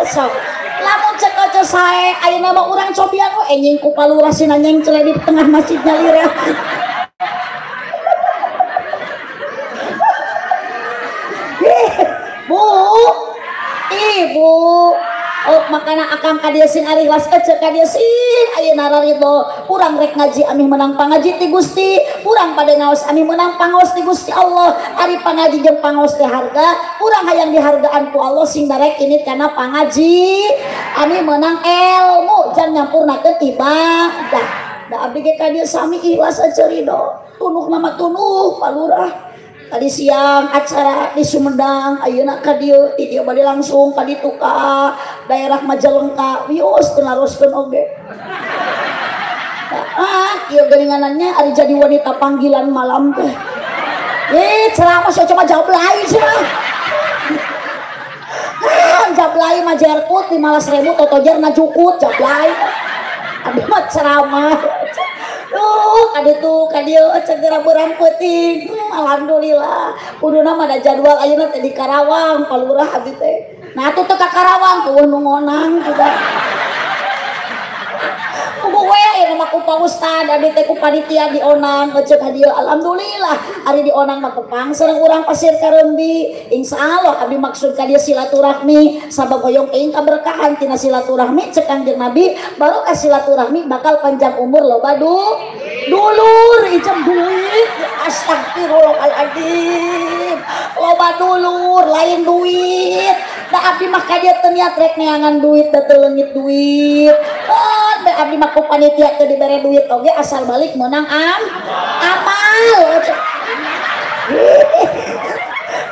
Sok lamun cek aja sae ayeuna mah urang cobian we enjing ku palurah sina nyengcle di tengah masjid nyalira. Bu, ibu, oh makana akang ka dieu sing ari ikhlas ece ka dieu sing ayeuna raridho urang rek ngaji amih menang pangaji ti Gusti urang pada ngaos amih menang pangaos ti Gusti Allah ari pangaji jeung pangaos teh harga urang hayang dihargaan ku Allah sing darek ini kana pangaji amih menang ilmu jang nyampurnakeun ibadah da abdi ge ka dieu sami ikhlas ece ridho tunuh nama tunuh palurah. Tadi siang acara di Sumedang ayeuna ka dieu ti dieu bade langsung ka ditu ka daerah Majalengka wios teu naroskeun oge. Ah ieu geuninganannya ari jadi wanita panggilan malam teh. Ceramah sok coba jawab lain cenah. Ah jawab lain mah jerkut 15.000 totojer na cukut jawab lain. Abdi mah ceramah. Kaditu kadieu segera berang peuting. Alhamdulillah. Kuduna mah ada jadwal ayeuna teh di Karawang, palurah abdi teh. Nah atuh teu ka Karawang tuh nu ngonang sudah. Kudu we ayeuna mah ku Pak Ustad abdi teh ku panitia dionang eceuk ka dieu. Alhamdulillah ari dionang mah tepang sareng urang Pasir Kareumbi. Insyaallah abdi maksud ka dieu silaturahmi sabab hoyong teuing kaberkahan tina silaturahmi cek Kangjeng Nabi barokah silaturahmi bakal panjang umur loba dulur ijem duit astagfirullahaladzim loba dulur lain duit da abdi mah ka dieu teu niat rek neangan duit da teu leungit duit da abdi mah ku panitia teu dibere duit oge asal balik meunang amal.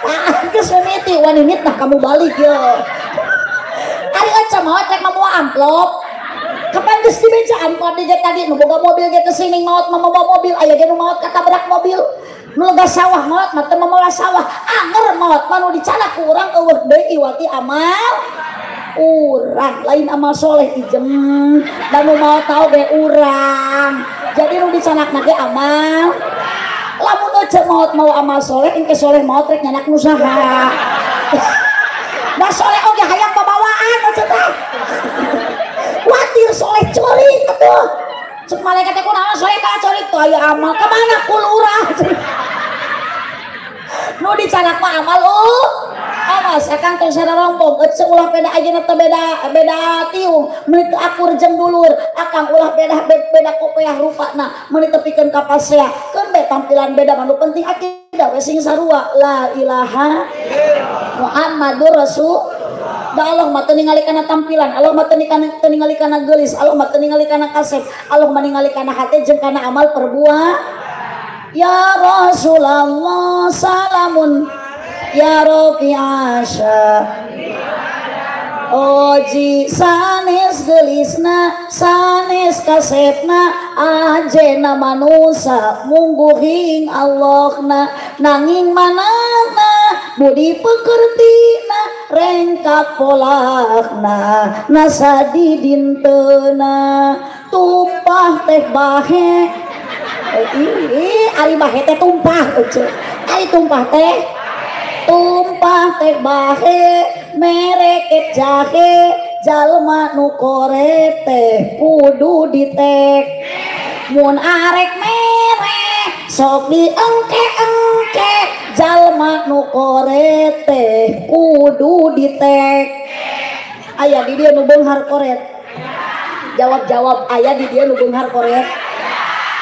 Ah geus mimiti waninit nah kamu balik yo ari aca maot rek mawa amplop kapan geus dibejaan ku abdi ge tadi nu boga mobil ge teu sining maot mamawa mobil aya ge nu maot katabrak mobil nu lega sawah maot mah teu mamawa sawah anger maot mah nu dicanak ku urang eueuh deui iwati amal urang lain amal soleh ijem dan nu maot tau ge urang jadi nu dicanakna ge amal. Lamun ece maot mau amal soleh, engke soleh maot rek nyanak nu saha. Da soleh oge hayang babawaan ece teh. Watir soleh corik atuh. Cek malaikat teh kunaon soleh ka corik tuh aya amal. Kemana kulurah? Nu dicanak mah amal awas akang tong sararompong ece ulah beda ayeuna teh beda beda tiung meuni teu akur jeung dulur akang ulah beda beda kopeah rupana meuni teu pikeun ka pasea keun be tampilan beda mah nu penting akidah we sing sarua la ilaha Muhammadur Rasul. Da Allah mah teu ningali kana tampilan, Allah mah teu ningali kana geulis, Allah mah teu ningali kana kasep, Allah mah ningali kana hate jeung kana amal perbuatan. Ya Rasulullah salamun ya Rabbi asya oji sanes gelisna sanes kasepna ajena manusa mungguhing Allahna nanging manana budi pekertina rengkak polakna nasadi dintena tumpah teh bahe. Ih, ari bahe teh tumpah ece. Ari tumpah teh bahe mereket jahe jalma nu koret teh kudu ditek mun arek mere sok diengke-engke jalma nu koret teh kudu ditek. Aya di dieu nu beunghar koret? Jawab-jawab, aya di dieu nu beunghar koret?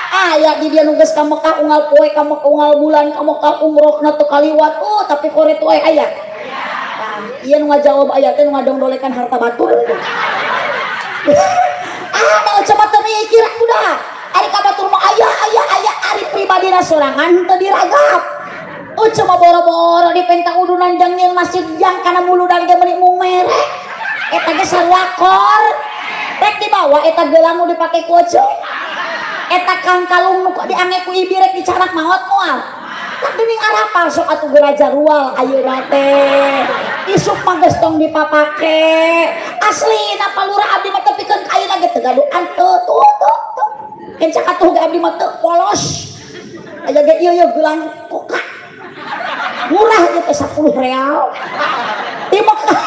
Aya di dia nu geus ka Mekah unggal poe, ka Mekah unggal bulan, ka Mekah umrohna teu kaliwat. Oh, tapi koret wae aya. Nah, ieu nu ngajawab aya teh nu ngadongdolekan harta batur. Ah, da coba teu mikir udah. Ari ka batur mah aya aya aya ari pribadina sorangan teu diragap. Oh, cuma boro-boro dipenta udunan jang nyieun masjid jang kana muludan ge meuni mung mere. Eta ge sarua kor. Rek dibawa eta gelang nu dipake ku ece. Eta kang kalung nu diange ku ibi rek dicarak maot moal. Tak dening arapal sok atuh geraja rual ayeuna teh. Isuk mah geus tong dipapake. Aslina palurah abdi mah tepikeun ka ayeuna ge teu gaduh anteu tuh tuh tuh. Kencak atuh ge abdi mah teu polos. Aya ge ieu ieu gelang koka. Murah ieu teh 10 real. Di Mekah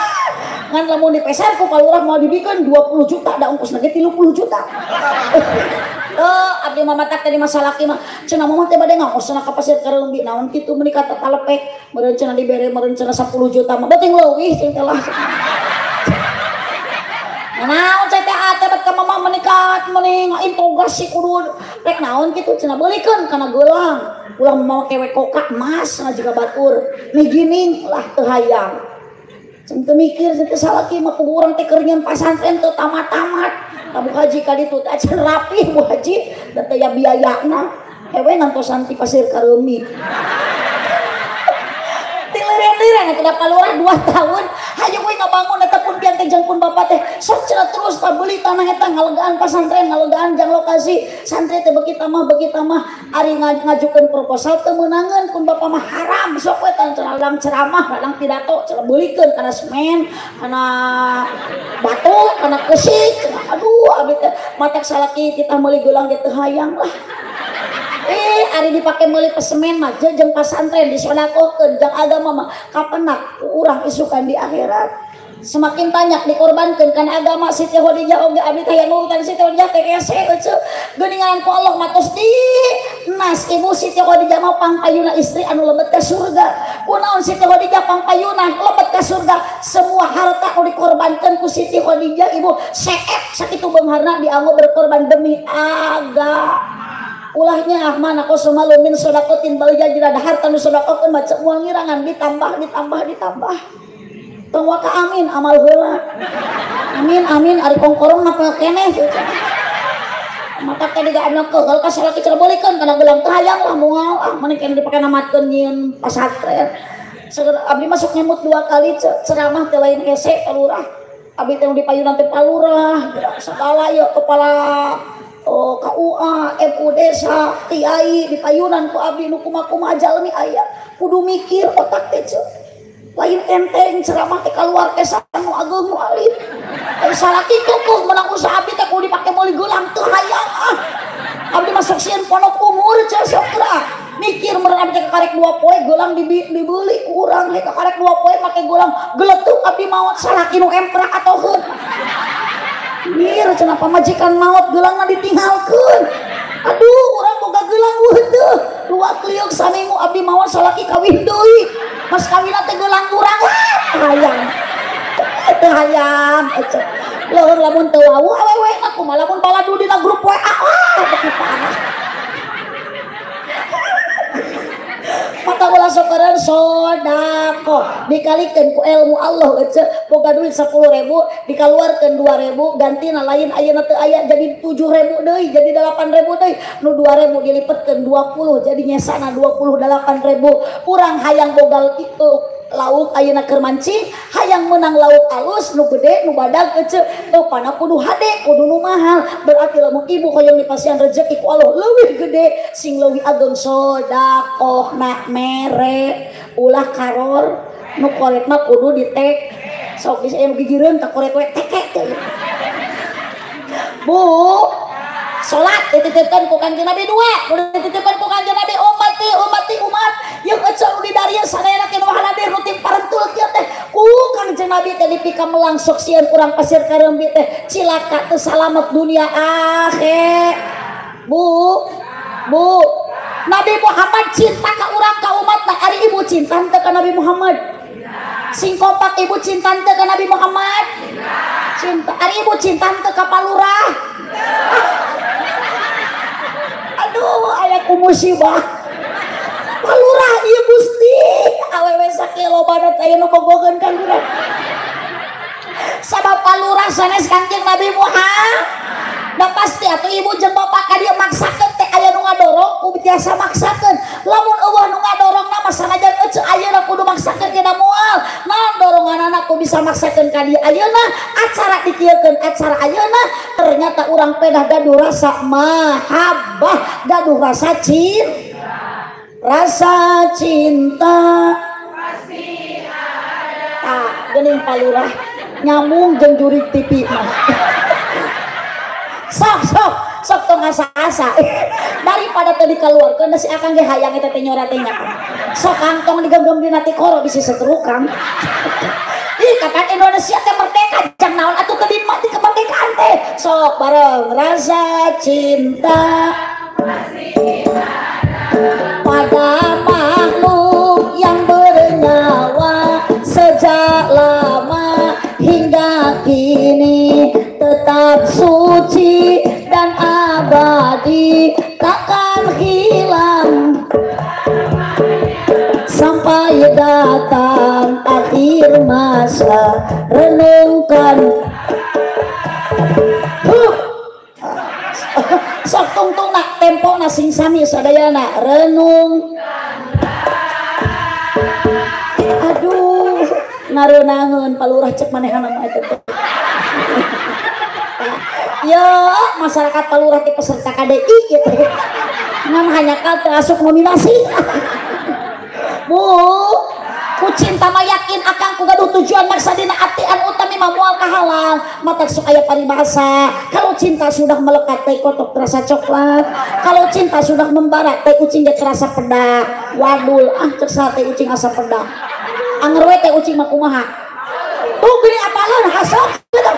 ngan lamun dipeser ku palurah moal dibikeun 20 juta da ongkosna ge 30 juta. Abdi mah matak tadi masalah ki mah cenah mah teh bade ngaosna ka Pasir Kareumbi naon kitu meuni kata talepek meureun cenah dibere meureun cenah 10 juta mah beuting leuwih cing teh lah. Naon cai teh ate bet ka mamah meuni kat meuni ngaintegrasi kudu rek naon kitu cenah beulikeun kana geulang ulah make we koka emas cenah jiga batur migining lah teu hayang. Cing teu mikir teh salaki mah kudu urang teh keur nyeun pasantren teu tamat-tamat. Bu Haji kali itu acan rapih Bu Haji dan teh biayana hewe ngantosan ti Pasir Kareumbi. Tiliren-liren eta palurah 2 tahun hayu we ngabangun eta pun pian teh jeung pun bapak teh sok cenah terus ta beuli tanah eta ngalegaan pasantren ngalegaan jang lokasi santri teh beuki tamah ari ngajukeun proposal teu meunangeun pun bapak mah haram sok we tah cenah ceramah ladang pidato cenah beulikeun kana semen kana batu kana keusik. Aduh abdi teh matak salaki kita meuli geulang ge teu hayang lah. Ari dipake meuli pesemen mah jeung pasantren disodakohkeun jang agama mah kapenak urang isukan di akhirat. Semakin banyak dikorbankan kan agama Siti Khadijah oge abdi teh nurutan Siti Khadijah teh hese euceu geuningan ku Allah mah tos di nas ibu Siti Khadijah mah pangpayuna istri anu lebet ka surga. Kunaon Siti Khadijah pangpayuna lebet ka surga? Semua harta nu dikorbankan ku Siti Khadijah ibu seep sakitu beungharna dianggo berkorban demi agama. Ulahnya ahmana kosomalu min sodakotin bal yajra harta nu sodakokeun mah moal ngirangan ditambah ditambah ditambah. Tong waka amin amal heula. Amin amin ari kongkorong mah keneh. Mata teh digaadna keul ka salaki cenah beulikeun kana gelang teh hayang lah moal ah mending keneh dipake namatkeun nyieun pasantren. Abdi masuk ngemut 2 kali ceramah teh lain hese palurah. Abdi teh nu dipayunan teh palurah segala ieu kepala KUA, MU desa, kiai dipayunan ku abdi nu kumaha-kumaha jalmi aya kudu mikir otak teh ceu. Lain enteng ceramah teh kaluar teh nu ageung nu alit. Ari salaki kukuh menang usaha abdi teh kudu dipake meuli geulang teu hayang ah. Abdi masuk sieun ponok umur ceu sok geura. Mikir meureun abdi karek 2 poe geulang dibeli ku urang he karek 2 poe make geulang geletuk abdi maot salaki nu emprak atoheun. Mir cenah pamajikan maot geulangna ditinggalkeun. Aduh urang boga geulang eueuh teu. Luak liuk saminggu abdi maot salaki kawin deui. Mas kawinna teh geulang urang hayang. Teu hayang eceu. Leueur lamun teu wawuh awewe mah kumaha lamun baladu dina grup WA wah beuki parah. Maka ulah sokeran sodako dikalikeun ku ilmu Allah eceu boga duit 10.000 dikaluarkeun 2.000 gantina lain ayeuna teu aya jadi 7.000 deui jadi 8.000 deui nu 2.000 dilipetkeun 20 jadi nyesana 28.000 urang hayang boga itu lauk ayeuna keur mancing hayang menang lauk alus nu gede nu badag eceu rupana kudu hade kudu nu mahal berarti lamun ibu hoyong dipasihan rezeki ku Allah leuwih gede sing leuwih ageng sodakohna mere ulah karor nu koret mah kudu ditek sok geus aya nu gigireun ka koret we teke teh Bu salat dititipkan ku Kanjeng Nabi dua kudu dititipkan ku Kanjeng Nabi ummati ummati umat yang eceu nu di darieu sadayana teh nu hadir nu timparentul kieu teh ku Kanjeng Nabi teh dipikamelang sok sieun urang pasir kareumbi teh cilaka teu salamet dunia akhir. Bu Bu Nabi Muhammad cinta ka urang ka umatna ari ibu cinta teu ka Nabi Muhammad sing kompak ibu cinta teu ka Nabi Muhammad cinta ari ibu cinta teu ka palurah. Aduh aya ku musibah palurah ieu Gusti awewe sakilo banget aya nu bogogeun ka urang sabab palurah sanes Kanjeng Nabi Muhammad da pasti atuh ibu jeung bapak ka dieu maksakeun teh aya nu ngadorong ku biasa maksakeun lamun eueuh nu ngadorongna mah sanajan eceu ayeuna kudu maksakeun ge da moal naon doronganana ku bisa maksakeun ka dieu ayeuna acara dikieukeun acara ayeuna ternyata urang pedah gaduh rasa mahabbah gaduh rasa cinta rasa cinta pasti ada. Tah geuning palurah nyambung jeung jurig TV mah. Sok sok sok tong asa-asa daripada teu dikaluarkeun si akang ge hayang eta teh nyora teh nya sok kantong digenggam dina tikoro bisi setruk kang. Ih kapan Indonesia teh merdeka jang naon atuh teu dinikmati kemerdekaan teh sok bareng rasa cinta pasti ada pada makhluk yang bernyawa sejak lama hingga kini tetap suci dan abadi takkan hilang sampai datang akhir masa. Renungkan sok tungtung nak tempo na sing sami sadayana renung. Aduh ngareunangeun palurah cek manehna mah eta teh. Ya masyarakat palurah teh peserta KDI ieu teh ngan hanya teu asup nominasi. Bu ku cinta mah yakin akang ku gaduh tujuan maksa dina ati anu utami mah moal kahalang matak sok aya paribasa kalau cinta sudah melekat teh kotok terasa coklat kalau cinta sudah membara teh ucing ge terasa pedak wadul ah cek saha teh ucing asa pedak anger we teh ucing mah kumaha tuh geuning apaleun hasok gitu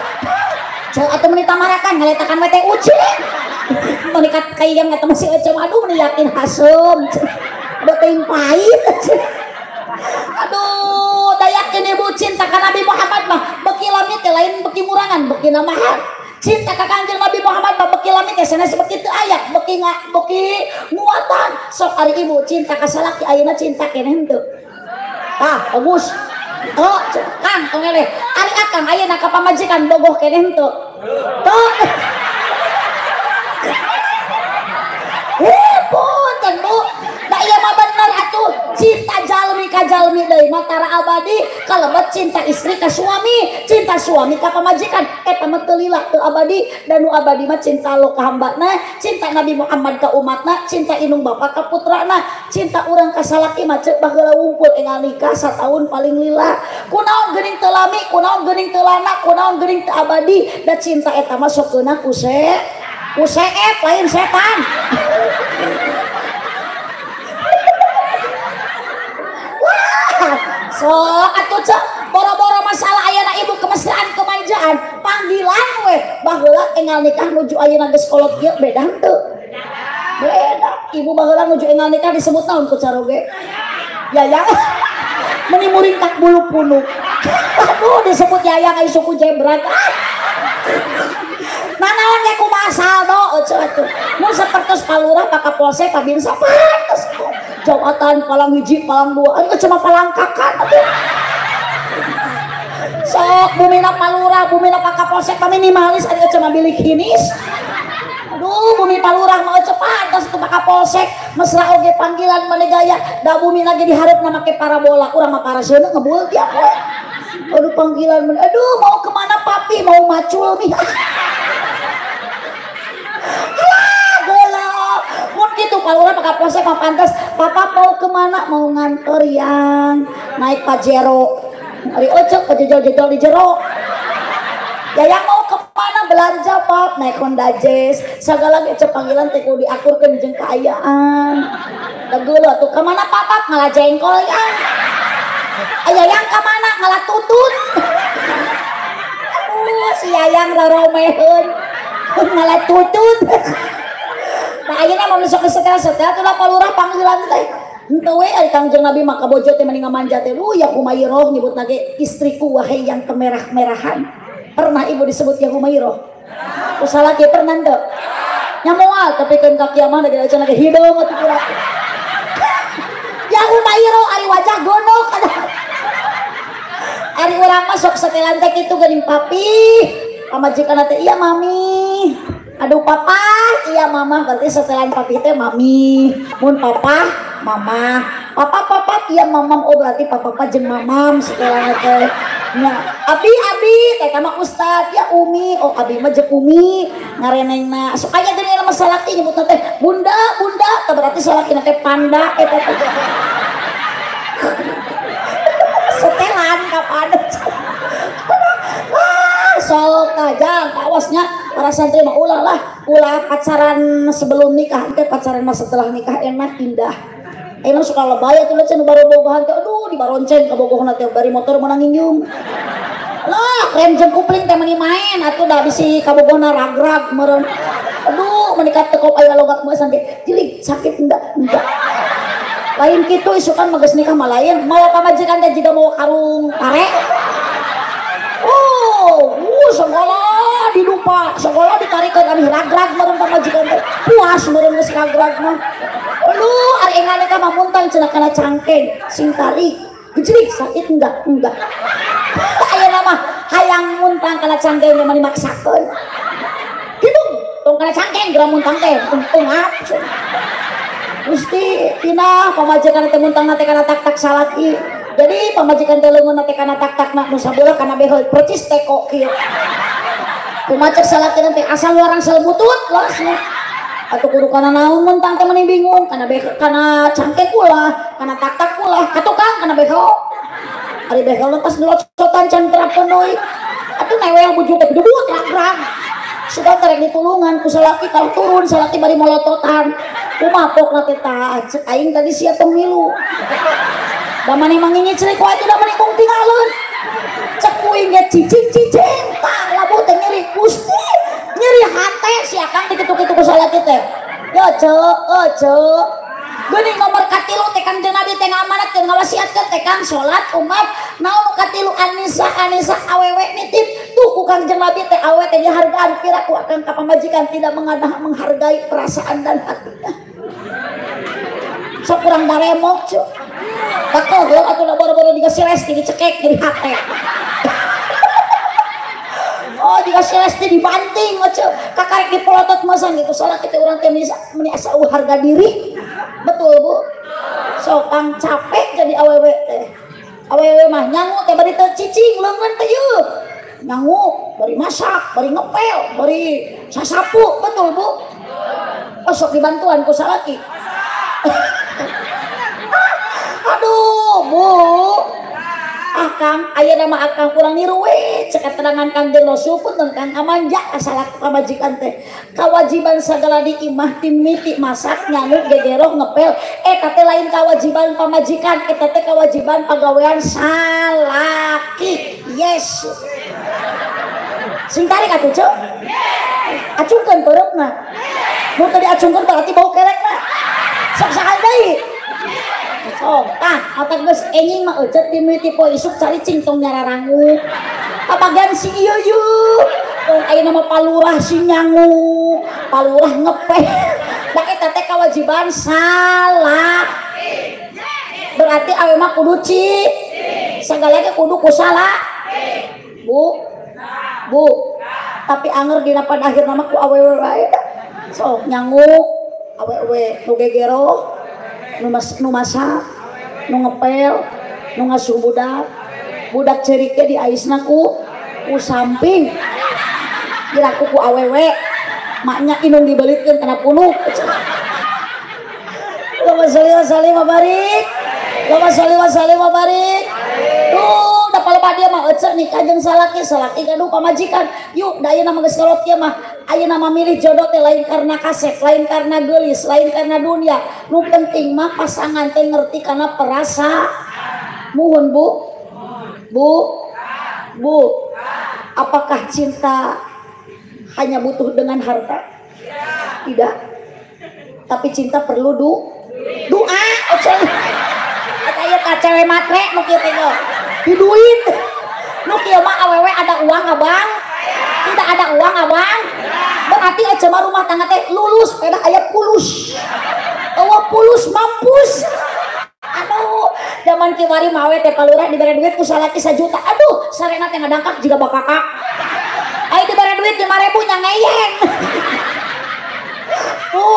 cek atuh meuni tamarakan ngaletakan we teh ucing menikat kayang eta masih ecem aduh meuni yakin hasem beuting pahit. Aduh, da yakin ibu cinta ka Nabi Muhammad mah beuki lami teh lain beuki murangan, beuki namahan. Cinta ka Kanjeng Nabi Muhammad mah beuki lami teh sanes beuki teu aya, beuki beuki nguatan. Sok ari ibu cinta ka salaki ayeuna cinta keneh henteu. Tah, bagus. Oh, Kang tong eleh. Ari akang ayeuna ka pamajikan bogoh keneh henteu. Tuh. Punten Bu. Da ieu mah bener atuh cinta jalmi ka jalmi deui mah tara abadi kalebet cinta istri ka suami, cinta suami ka pamajikan eta mah teu lila teu abadi dan nu abadi mah cinta lo ka hambana, cinta Nabi Muhammad ka umatna, cinta indung bapa ka putrana, cinta urang ka salaki mah ceuk baheula wungkul enggal nikah sataun paling lila. Kunaon geuning teu lami, kunaon geuning teu lana, kunaon geuning teu abadi da cinta eta mah sok keuna ku seep lain setan. Sok atuh cek boro-boro masalah ayeuna ibu kemesraan kemanjaan panggilan we baheula enggal nikah nuju ayeuna geus kolot kieu beda henteu? Beda. Ibu baheula nuju enggal nikah disebut naon ku caroge? Yayang. Meni muringkak bulu punuk. Aduh disebut yayang ai suku jebrat. Nah naon ge kumaha saldo eueuh atuh. Mun sapertos palurah Pak Kapolsek Pabinsa pantes. Jawatan palang hiji palang dua anu cuma palangkakan atuh. Sok bumina palurah bumina Pak Kapolsek paminimalis ari cuma bilik hinis. Aduh bumi palurah mah eueuh pantes tuh Pak Kapolsek mesra oge panggilan mane gaya da bumi lagi diharepna make parabola urang mah paraseuna ngebul tiap poe. Aduh panggilan mane aduh mau kemana papi mau macul nih. Alah geuleuh mun kitu palurah Pak Kapolsek mah pantes papa mau kemana mau ngantor yang naik Pajero ari ocok pajejol-jejol di jero. Yayang mau kemana belanja pap naik Honda Jazz segala ge panggilan teh kudu diakurkeun jeung kaayaan. Da geuleuh atuh ka mana papap ngalah jengkol yang. Yayang ka mana ngalah tutut. Aduh si Yayang roromeheun ngalah tutut. Nah ayeuna mun sok setel-setel atuh palurah panggilan teh. Henteu we ari Kangjeng Nabi mah kabojo teh mending ngamanja teh lu ya Humairah nyebutna ge istriku wahai yang kemerah-merahan. Pernah ibu disebut ya Humairah? Ku salaki pernah teu? Nya moal tapi keun ka kiamah da ge cenah ge hideung atuh pura. Ya Humairah ari wajah gondok. Ari urang mah sok setelan teh kitu geuning papi. Pamajikan teh iya mami. Aduh papa, iya mama berarti setelan papi teh mami. Mun papa, mama. Papa papa iya mamam oh berarti papa papa jeung mamam setelan teh. Nya abi abi teh mah ustad ya umi oh abi mah jeung umi ngarenengna. Sok aya geuning mah salaki nyebutna teh bunda bunda teh berarti salakina teh panda eta teh. Setelan kapan. Sok tajang awasnya para santri mah ulah lah ulah pacaran sebelum nikah teh pacaran mah setelah nikah enak indah. Enak suka lebay atuh cenah baru bogohan teh aduh dibaronceng ka bogohna teh bari motor meunang nginjum. Lah rem jeung kupling teh meuni main atuh da bisi kabogohna ragrag meureun. Aduh meuni ka tekop aya logak meusan teh jilig sakit enggak enggak. Lain kitu isukan mah geus nikah mah lain mawa pamajikan teh jiga mawa karung pare. Oh, sekolah dilupa, sekolah ditarikeun kami ragrag meureun pamajikan teh. Puas meureun geus ragrag mah. Aduh, ari enggal nikah mah muntang cenah kana cangkeng, sing tarik. Gejlik sakit enggak? Enggak. Ayeuna mah hayang muntang kana cangkeng mah dimaksakeun. Kitu, tong kana cangkeng geura muntang teh, ungap. Gusti, pindah pamajikan teh muntang teh kana tak-tak salaki. Jadi pamajikan teh leungeun teh kana tak-takna nu sabelah kana behel percis teko kieu. Kumaha cek salakina teh asal warang selbutut langsung. Atuh kudu kana naon muntang teh meni bingung kana behel kana cangkeng ulah, kana tak-tak ulah, ka tukang kana behel. Ari behel pas ngelocotan can terapkeun deui. Atuh newel bujut teh gedebut rang-rang. Sudah terek ditulungan ku salaki kalau turun salaki bari molototan. Kumaha pokna teh tah cek aing tadi sia tong milu. Da maneh mangingicrik wae teh da maneh mung tingaleun. Cek kuing ge cicing-cicing tah labuh teh nyeri Gusti. Nyeri hate si akang dikitu-kitu ku salaki teh. Ya ceu, eueuh ceu. Geuning nomor katilu teh Kangjeng Nabi teh ngamanatkeun ngawasiatkeun teh kang salat umat naon nu katilu Anisa Anisa awewe nitip tuh ku Kangjeng Nabi teh awewe teh dihargaan pira ku akang ka pamajikan tidak menghargai perasaan dan hatinya. Sok kurang daremok ceu. Takeuh atuh da boro-boro dikasih resti dicekek jadi hate. Oh dikasih resti dibanting ceu. Kakarek dipolotot masan gitu salah kita urang teh meni asa harga diri. Betul Bu? Sok kang capek jadi awewe teh. Awewe mah nyangu teh bari teu cicing leungeun teh yeuh. Nyangu bari masak, bari ngepel, bari sasapu, betul Bu? Oh sok dibantuan ku salaki. Aduh Bu, Ah Kang, ayeuna mah akang kurang niru we cek keterangan Kangjeng Rasul pun tentang amanja asal pamajikan teh. Kawajiban sagala di imah timiti masak nyangu gegeroh ngepel eta teh lain kawajiban pamajikan, eta teh kawajiban pagawean salaki. Yes. Sing tarik atuh ceu. Acungkeun pereupna. Nu tadi acungkeun berarti bau kerekna. Sok sakali deui. Sok tah otak geus enjing mah euceut dimimiti poe isuk caricing tong nyararangu. Papagan si ieu yeuh. Ayeuna mah palurah si nyangu, palurah ngepeh. Da eta teh kawajiban salah. Berarti awe mah kudu ci. Sagala ge kudu ku salah. Bu. Bu. Tapi anger dina pada akhirna mah ku awewe wae. Sok nyangu awewe nu gegero, nu masak, nu ngepel, nu ngasuh budak. Budak ceurik ge diaisna ku samping. Dilaku ku awewe, maknya inung dibelitkeun kana punuk. Allahumma sholli wa sallim wa barik. Allahumma sholli wa sallim wa barik. Duh, da palebah dia mah eceu nikah jeung salaki, salaki gaduh pamajikan. Yuk, da ayeuna mah geus kolot kieu mah. Ayeuna mah milih jodoh teh lain karena kasep, lain karena geulis, lain karena dunia. Nu penting mah pasangan teh ngerti kana perasa. Muhun, Bu. Bu. Bu. Apakah cinta hanya butuh dengan harta? Tidak. Tapi cinta perlu doa. Oce. Aya ka cewek matre nu kieu teh di duit. Nu kieu mah awewe ada uang abang? Tidak ada uang abang? Berarti ece mah rumah tangga teh lulus pedah aya pulus. Eueuh pulus mampus. Aduh, zaman kiwari mah awe teh palurah dibere duit ku salaki 1 juta. Aduh, sarena teh ngadangkak jiga bakakak. Ayo dibere duit 5.000 nya ngeyeng. Bu,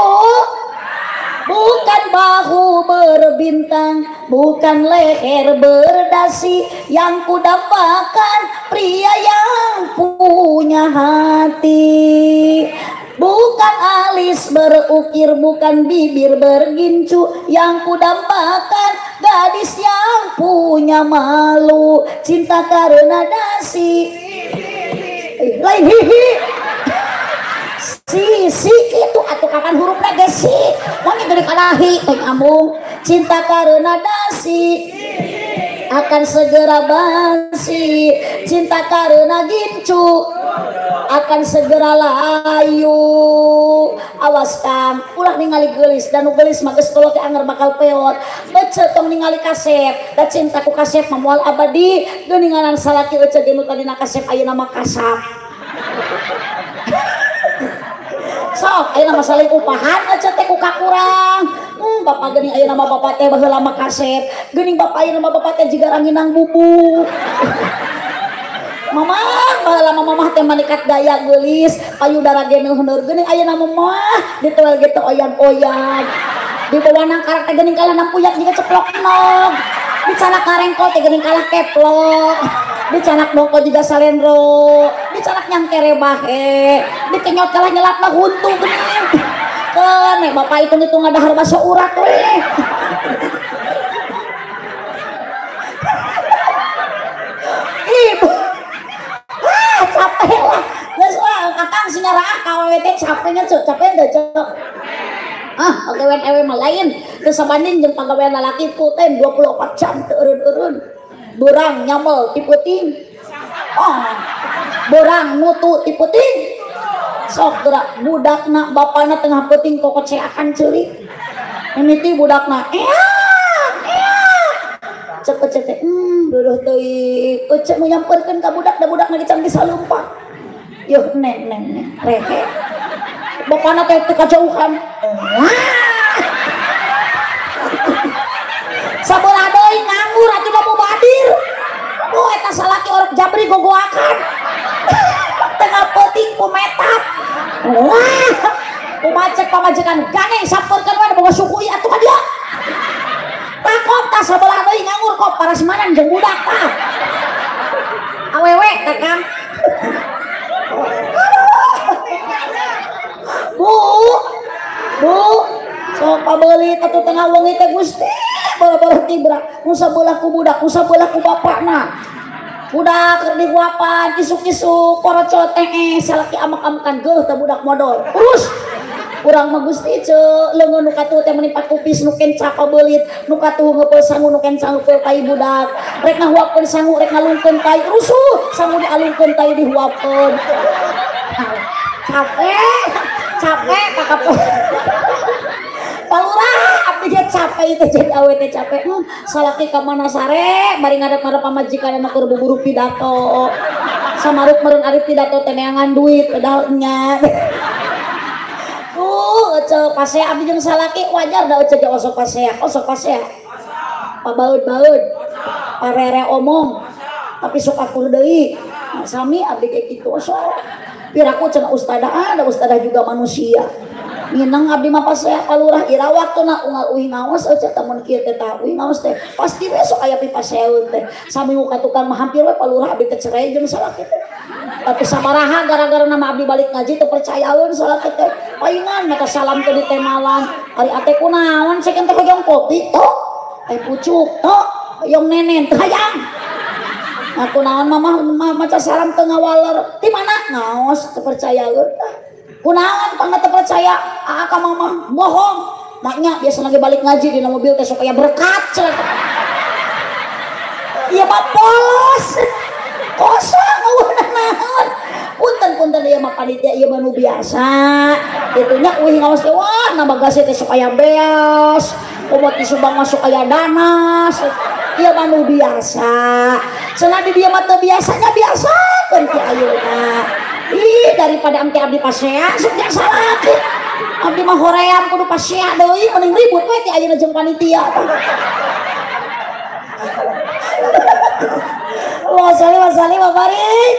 bukan bahu berbintang, bukan leher berdasi, yang kudapatkan pria yang punya hati. Bukan alis berukir, bukan bibir bergincu, yang kudambakan gadis yang punya malu. Cinta karena dasi, lain hihi. Si itu atau kapan hurufnya ge si mangga dari kalahi teh ambung. Cinta karena dasi akan segera basi, cinta karena gincu akan segera layu. Awas Kang, ulah ningali geulis, dan nu geulis mah geus kolot teh anger bakal peot. Ece tong ningali kasep, da cinta ku kasep mah moal abadi. Geuninganan salaki ece ge nu tadina kasep ayeuna mah kasap. Sok ayeuna mah saling upahan ece teh ku kakurang. Bapak geuning ayeuna mah bapak teh baheula mah kasep. Geuning bapak ayeuna mah bapak teh jiga ranginang bubuk. Mama baheula mah mamah teh manikat gaya geulis, payudara ge neuheur. Geuning ayeuna mah mah ditoel ge teh oyag-oyag. Dibawa nang karak teh geuning kalah nampuyak jiga ceplok nog. Dicanak ngarengkol teh geuning kalah keplok. Dicanak dongko jiga salendro, dicanak nyangkere bahe, dikenyot kalah nyelapna huntu geuning. Keun nek bapak hitung-hitung ngadahar baso urat we. Ibu. Ah, capek lah. Geus lah akang sing ngaraah ka awewe teh capeknya cuk, capek teu cuk. Ah, pagawean ewe mah lain. Teu sabanding jeung pagawean lalaki ku teh 24 jam teu eureun-eureun. Borang nyamel ti peuting. Oh, borang nutu ti peuting. Sok gerak budakna bapana tengah peuting kokoceakan ceurik. Mimiti budakna eak eak. Cek ece teh duduh teuing. Ece nu nyamperkeun ka budak da budakna ge can bisa leumpang. Yuh neng neng neng rehe. Bapana teh teu kajauhan. Wah. Sabelah deui nganggur atuh da mubadir. Aduh eta salaki orok jabri gogoakan. Tengah peuting ku metap. Wah. Kumacek pamajikan gane samperkeun we boga suku ieu atuh ka dieu. Takot tah sabelah deui nganggur kok parasmanan jeung budak tah. Awewe tah Kang. Bu. Bu, sok pabeulit atuh tengah wengi teh Gusti. Boro-boro tibra, nu sabelah ku budak, nu sabelah ku bapakna. Budak keur dihuapan, isuk-isuk korocot salaki amak-amakan geuh teh budak modol. Urus. Urang mah Gusti ceu leungeun nu katuh teh meni pakupis nu kenca kabeulit, nu katuh ngeupeul sangu nu kenca ngeupeul tai budak. Rek ngahuapkeun sangu, rek ngalungkeun tai, rusuh, sangu dialungkeun tai dihuapkeun. Capek, capek kakap. Palurah abdi ge capek itu jadi awe teh capek. Salaki ka mana sare bari ngadep-ngadep pamajikan mah keur buburu pidato. Samaruk meureun ari pidato teh neangan duit padahal nya. Ece pasea abdi jeung salaki wajar da ece ge osok pasea, osok pasea. Pabaeud-baeud. Parere omong. Tapi sok akur deui. Sami abdi ge kitu osok. Piraku cenah ustadah, ada ustadah juga manusia. Minang abdi mah pasea palurah ira waktuna unggal uih ngaos ece tamun kieu teh tah uih ngaos teh pasti we sok aya pipaseun teh. Sami ka tukang mah hampir we palurah abdi teh cerai jeung salaki teh. Tapi sabaraha gara-gara nama abdi balik ngaji teu percayaeun salaki teh. Paingan mata salam teh ditemalan. Ari ate kunaon ceuk teh hoyong kopi tok. Teh pucuk tok, hoyong nenen teh hayang. Nah kunaon mama maca salam teu ngawaler. Ti mana ngaos teu percayaeun tah. Kunaon pangna teu percaya aa ka mama bohong. Maknya biasa lagi balik ngaji dina mobil teh sok aya berkat cenah. Ieu mah polos. Kosong eueuh naon. Punten-punten ieu mah panitia ieu mah nu biasa. Itunya uih ngaos teh wah nambah gase teh sok aya beas. Komo ti Subang masuk aya danas. Ieu mah nu biasa. Cenah di dieu mah teu biasanya biasakeun ti ayeuna. Ih daripada amti abdi pasea sok jang salaki. Abdi mah hoream kudu pasea deui mending ribut we ti ayeuna jeung panitia tah. Allahumma sholli wa sallim wa barik.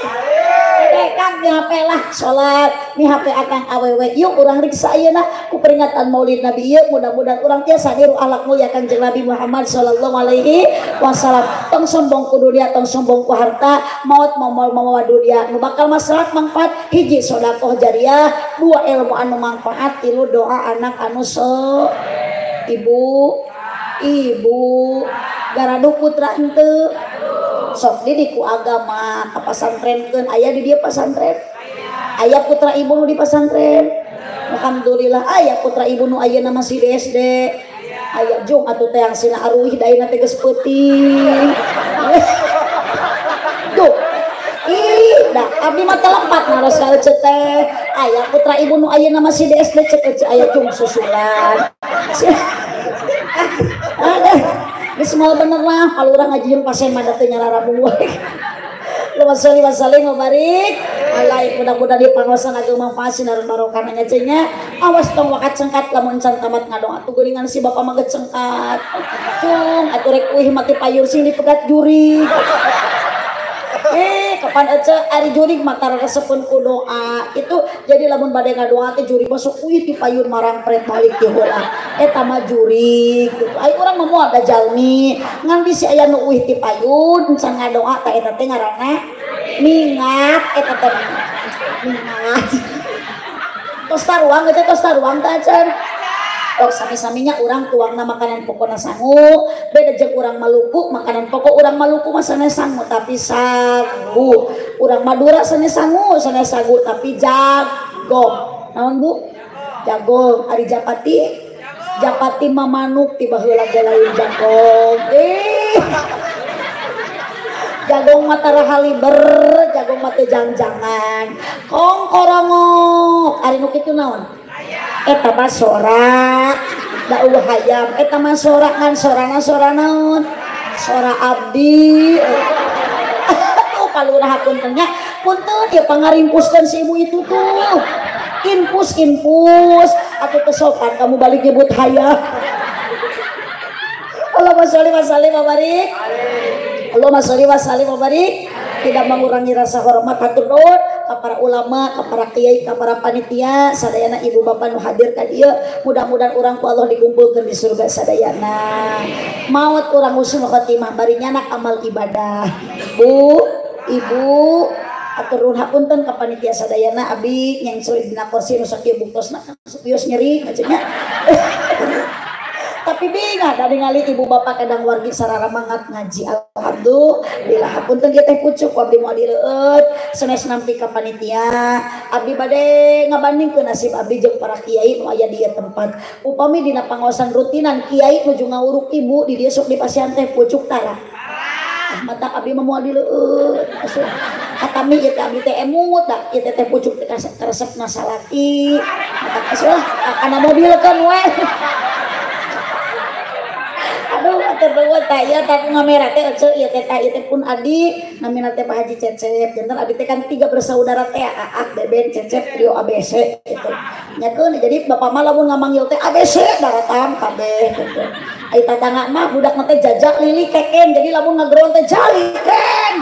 Kang mi HP lah salat, mi HP akang awewe. Yuk urang riksa ayeuna ku peringatan Maulid Nabi ieu mudah-mudahan urang tiasa niru akhlak mulia Kanjeng Nabi Muhammad sallallahu alaihi wasallam. Tong sombong ku dunia, tong sombong ku harta, maot momol mawa dunia. Nu bakal maslahat mangfaat hiji sedekah jariah, dua ilmu anu manfaat, tilu doa anak anu so. Ibu, ibu garaduk putra henteu. Sok didik ku agama ka pasantrenkeun aya di dieu pasantren. Aya putra ibu nu di pasantren. Alhamdulillah aya putra ibu nu ayeuna masih di SD. Aya jung atuh teh yang sina aruih daina teh geus peuting. Duh. Ih, da abdi mah telempat naros ka ece teh. Aya putra ibu nu ayeuna masih di SD cek ece aya jung susulan. Geus moal bener lah kalau urang ngaji jeung pasien mah teu nyararabu wae. Allahumma sholli wa sallim wa barik alaihi. Mudah-mudahan di pangaosan ageng manfaat sinar barokah nya nya. Awas tong wakat cengkat lamun can tamat ngadoa atuh geuningan si bapak mah geus cengkat. Cung atuh rek uih mati payur sing dipegat jurig. Kapan ece ari jurig mah tara resepeun ku doa. Itu jadi lamun bade ngadoa teh jurig masuk uih ti payun marangpret balik ti heula. Eta mah jurig gitu. Ai urang mah moal da jalmi. Ngan bisi aya nu uih ti payun can ngadoa tah eta teh ngaranna mingat eta teh mingat. Tos taruang eta tos taruang teh acan. Tok sami-saminya urang tuangna makanan pokokna sangu, beda jeung urang Maluku, makanan pokok urang Maluku mah sanes sangu tapi sagu. Urang Madura sanes sangu, sanes sagu tapi jago. Naon Bu? Jago. Ari japati? Japati mah manuk ti baheula ge lain jagong. Jagong mah tara haliber, jagong mah teu jangjangan. Kong korongok, ari nu kitu naon? Eta mah sora da eueuh hayam, eta mah sora ngan sorana sora naon? Sora abdi. Tuh palurah punten nya, punten ieu pangaringpuskeun si ibu itu tuh. Infus infus atuh teu sopan kamu balik nyebut hayam. Allahumma sholli wa sallim wa barik. Allahumma sholli wa sallim wa barik. Tidak mengurangi rasa hormat hatur nuhun ka para ulama, ka para kiai, ka para panitia, sadayana ibu bapak nu hadir ka dieu, mudah-mudahan urang ku Allah dikumpulkeun di surga sadayana. Maot urang husnul khotimah bari nyanak amal ibadah. Bu, ibu atur nuhun hapunten ka panitia sadayana abdi nyengceul dina kursi nu sakieu buktosna supios nyeri nya. Tapi Tapi bingah da ningali ibu bapak kadang wargi sararamangat ngaji. Alhamdulillah hapunten ieu teh pucuk ku abdi moal dileueut sanes nampi ka panitia. Abdi bade ngabandingkeun nasib abdi jeung para kiai nu aya di ieu tempat. Upami dina pangaosan rutinan kiai nuju ngawuruk ibu di dieu sok dipasihan teh pucuk tara. Ah mata abdi mah moal dileueut. Katami ieu teh abdi teh emut da ieu teh pucuk teh karesepna salaki. Mata asuh kana mobilkeun we. Aduh atur nuhun tah ieu tah ngamera teh eceu ieu teh tah ieu teh pun adi namina teh Pak Haji Cecep. Janten abdi teh kan 3 bersaudara teh Aak, Beben, Cecep, trio ABC gitu. Nyakeun jadi bapak mah lamun ngamanggil teh ABC daratang kabeh gitu. Ai tatangga mah budak teh jajak lili keken jadi lamun ngageroan teh jali ken.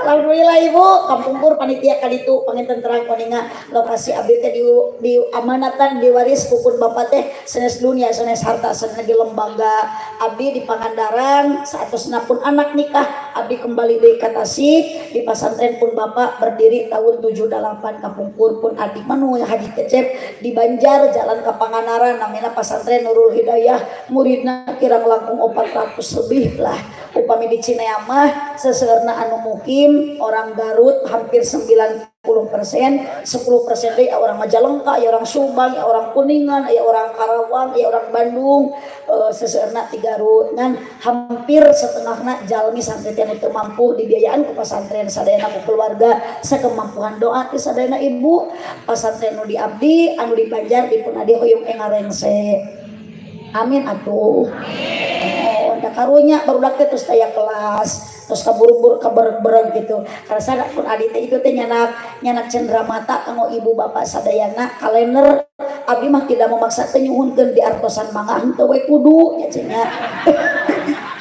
Alhamdulillah ibu kampungkur panitia kaditu panginten terang kuninga lokasi abdi teh di amanatan diwaris pupun bapak teh sanes dunia sanes harta sanes di lembaga abdi di Pangandaran saatosna pun anak nikah abdi kembali deui ka Tasik di pasantren pun bapak berdiri tahun 78 kapungkur pun adik manu Haji Cecep di Banjar jalan ka Pangandaran namina pasantren Nurul Hidayah muridna kirang langkung 400 lebih lah upami di Cineamah seseueurna anu mukim orang Garut hampir 90%, 10% deui orang Majalengka, ya orang Subang, ya orang Kuningan, ya orang Karawang, ya orang Bandung, seseueurna ti Garut ngan hampir setengahna jalmi santri teh nu teu mampu dibiayaan ku pasantren sadayana ku keluarga sakemampuan doa ti sadayana ibu pasantren nu di abdi anu di Banjar dipun adi hoyong engarengse. Amin atuh. Oh, da karunya barudak teh terus aya kelas terus kabur-bur kaberbereg gitu. Karena sada pun adi teh itu teh nyanak nyanak cendera mata kanggo ibu bapak sadayana kalender abdi mah tidak memaksa teh nyuhunkeun di artosan mangga henteu we kudu nya cenah.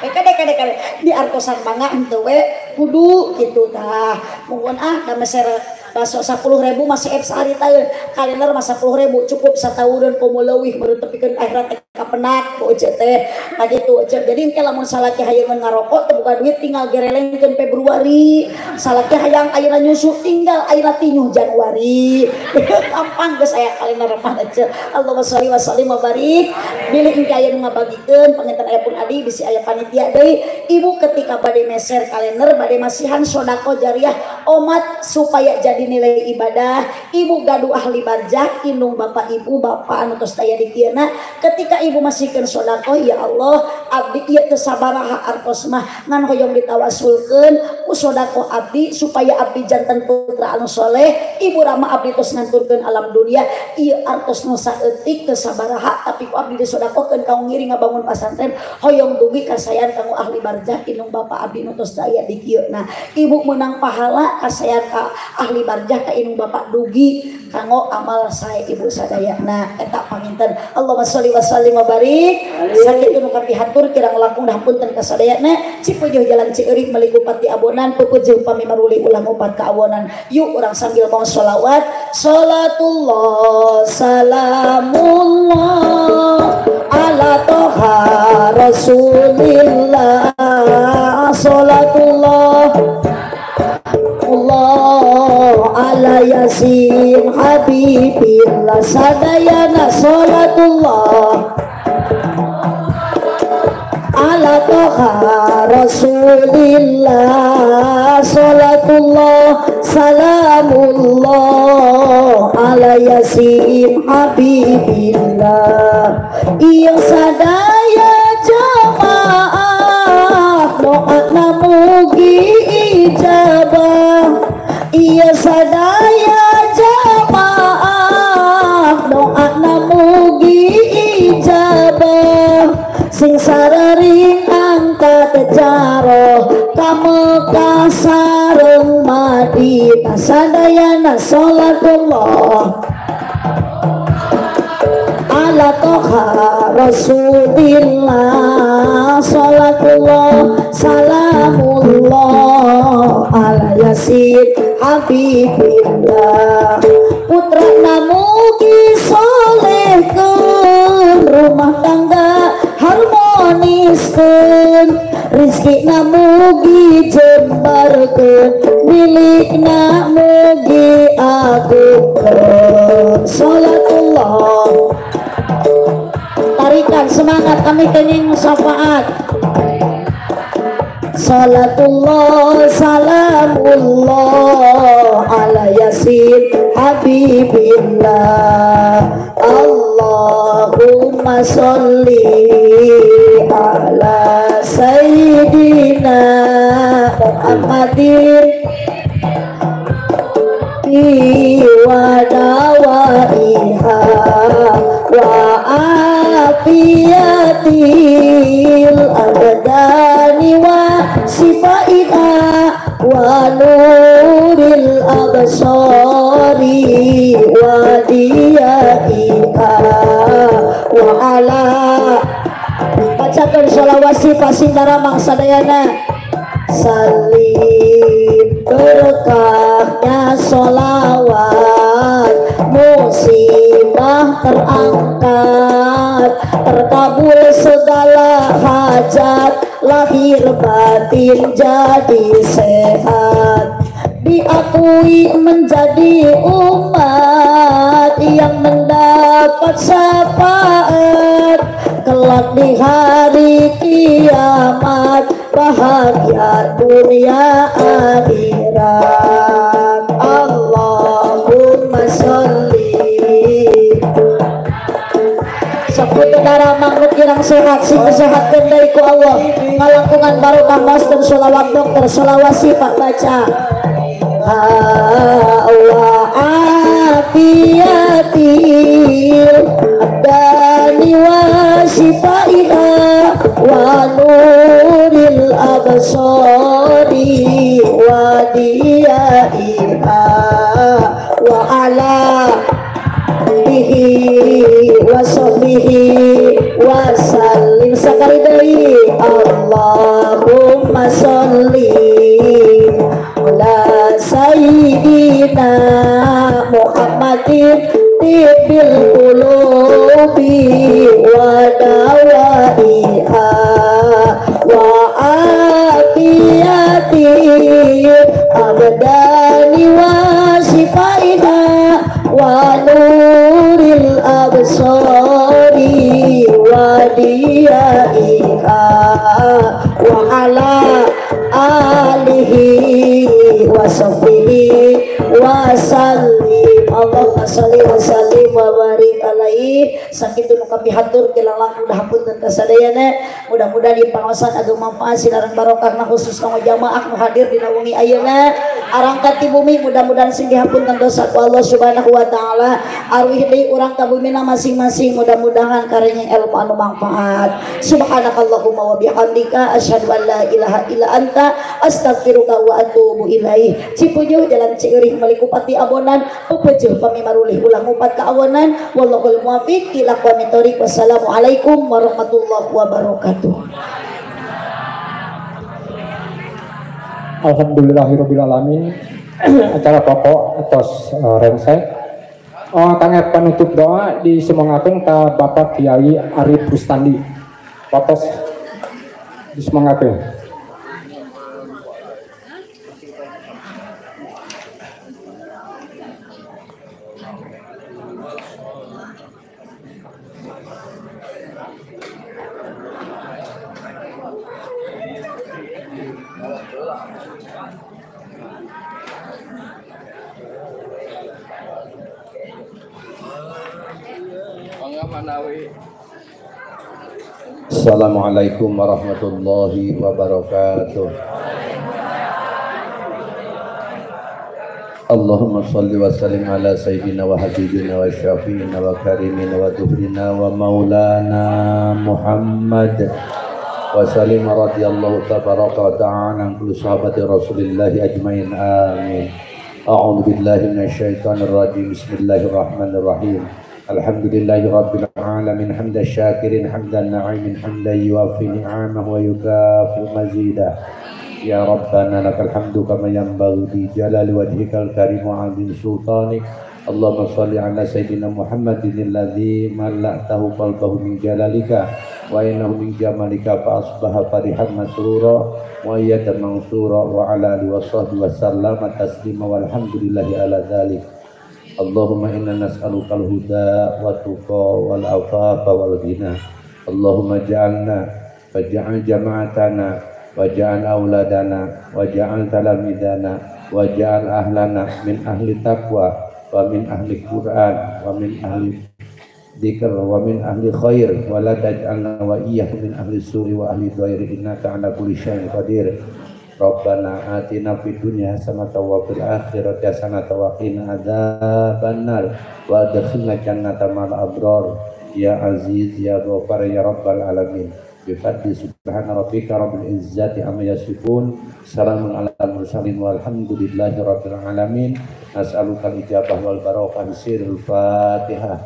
Kade kade kade di artosan mangga henteu we kudu kitu tah. Mungkin ah da meser bakso 10.000 masih F sehari tahun kalender mah 10.000 cukup satauneun komo leuwih meureun tepikeun akhirat teh kapenak ku ece teh kitu ece. Jadi engke lamun salaki hayang ngarokok teu boga duit tinggal gerelengkeun Februari, salaki hayang ayeuna nyusu tinggal ayeuna tinyuh Januari. Gampang geus aya kalender mah ece. Allahumma sholli wa sallim wa barik. Bilih engke aya nu ngabagikeun panginten aya pun adi bisi aya panitia deui. Ibu ketika bade meser kalender bade masihan sedekah jariah omat supaya jadi nilai ibadah. Ibu gaduh ahli barjah indung bapak ibu bapak anu tos aya di dieu ketika ibu masihkeun sedekah ya Allah abdi ieu teu sabaraha artos mah ngan hoyong ditawasulkeun ku sedekah abdi supaya abdi janten putra anu soleh. Ibu rama abdi tos nganturkeun alam dunia ieu artos nu saeutik teu sabaraha tapi ku abdi disedekahkeun ka ngiring ngabangun pasantren hoyong dugi kasayan kanggo ahli barjah indung bapak abdi nu tos aya di dieu. Nah ibu menang pahala kasayan ka ahli barjah ka indung bapak dugi kanggo amal sae ibu sadayana eta panginten. Allahumma sholli wa sallim wa barik. Sakitu nu kapihatur kirang langkung hapunten ka sadayana. Cipujuh jalan Cieurik meuli bupati abonan pupujuh pami maruli ulah ngupat ka awonan. Yuk urang sambil mau sholawat. Salatullah salamullah ala toha rasulillah. Salatullah Allah ala yasin habibillah sadayana. Salatullah ala toha rasulillah. Salatullah salamullah ala yasin habibillah. Iya sadaya jamaah doa mugi ijabah. Iya sadaya jamaah doa mugi ijabah. Sing sararing angkat jaro ka Mekah sareng Madinah sadayana. Salatullah ala toha rasulillah. Salatullah salamullah ala yasin habibillah. Putra namugi solehkeun rumah tangga harmoniskeun rizki namugi jembarkeun milikna mugi agungkeun. Salatullah Semangat kami kenging syafaat. Salatullah salamullah ala yasin habibillah. Allahumma sholli ala sayyidina Muhammadin wa dawaiha wa afiyatil abdani wa sifaiha wa nuril absari wa diyaiha wa ala. Bacakan sholawat sifat sindaramang sadayana. Salim berkahnya sholawat, musibah terangkat, terkabul segala hajat, lahir batin jadi sehat, diakui menjadi umat yang mendapat syafaat kelak di hari kiamat, bahagia dunia akhirat. Allahumma sholli. Saputu daramang nu kirang sehat sing kesehatkeun deui ku Allah, ngalangkungan barokah master sholawat dokter sholawat sifat baca. Wa afiyatil abdani wa shifaiha wa nuril absari wa diyaiha wa ala alihi wa sahbihi wa sallim. Sakali deui Allahumma sholli ala sayyidina Muhammadin tibbil qulubi wa dawaiha wa afiyatil abdani wa shifaiha wa nuril absari wa diyaiha wa ala alihi wa sahbihi wa sallim. Allahumma sholli wa sallim wa barik alaihi. Sakitu nu kami hatur tilang langkung hapunten ka sadayana. Mudah-mudahan di pangaosan agung manfaat sinareng barokahna khusus kanggo jamaah nu hadir dina wengi ayeuna. Arangkat ti bumi mudah-mudahan sing dihapunten dosa ku Allah Subhanahu wa taala. Arwih deui urang ka bumina masing-masing mudah-mudahan karunya ilmu anu manfaat. Subhanakallahumma wa bihamdika asyhadu an la ilaha illa anta astaghfiruka wa atubu ilaih. Cipujuh jalan Ciurih melikupati abonan pepejuh pamimarulih ulah ngupat kaawonan. Wallahul muwaffiq ila aqwamit thoriq. Wassalamualaikum warahmatullahi wabarakatuh. Alhamdulillahirabbil alamin. Acara pokok atos rengsek. Kangge penutup doa disemangakeun ka Bapak Kiai Arif Rustandi. Bapak disemangakeun. Assalamualaikum warahmatullahi wabarakatuh. Allahumma salli wa sallim ala sayyidina wa habibina wa syafi'ina wa karimina wa duhrina wa maulana Muhammad wa sallim radhiyallahu tabaraka wa ta'ala an kulli sahabati rasulillahi ajmain. Amin. A'udzu billahi minasyaitonir rajim. Bismillahirrahmanirrahim. Alhamdulillahi rabbil alamin hamdan syakirin hamdan na'imin hamdan yuwaffi ni'amahu wa yukafi mazidah. Ya Rabbana lakal hamdu kama yanbaghi li jalali wajhikal karim wa 'azimi sultanik. Allahumma shalli ala sayyidina Muhammadin alladzi mala'tahu qalbahu min jalalika wa innahu min jamalika fa asbaha farihan masrura wa ayyadan mansura wa ala alihi wa sahbihi wa sallama taslima walhamdulillahi ala dzalik. Allahumma inna nas'aluka al-huda wa tuqa wal afafa wal ghina. Allahumma ja'alna waj'al jama'atana waj'al auladana waj'al talamidana waj'al ahlana min ahli taqwa wa min ahli Quran wa min ahli dzikr wa min ahli khair wa la taj'alna wa iyyahum min ahli su'i wa ahli dhairi innaka ala kulli syai'in qadir. Rabbana atina fid dunya hasanatan wa fil akhirati hasanatan wa qina adzabannar wa adkhilna jannata ma'al abrar ya aziz ya ghafar ya rabbal alamin. Bi fadli subhana rabbika rabbil izzati amma yasifun, salamun alal mursalin walhamdulillahi rabbil alamin. Nas'aluka al-ijabah wal barakah bi sirril Fatihah.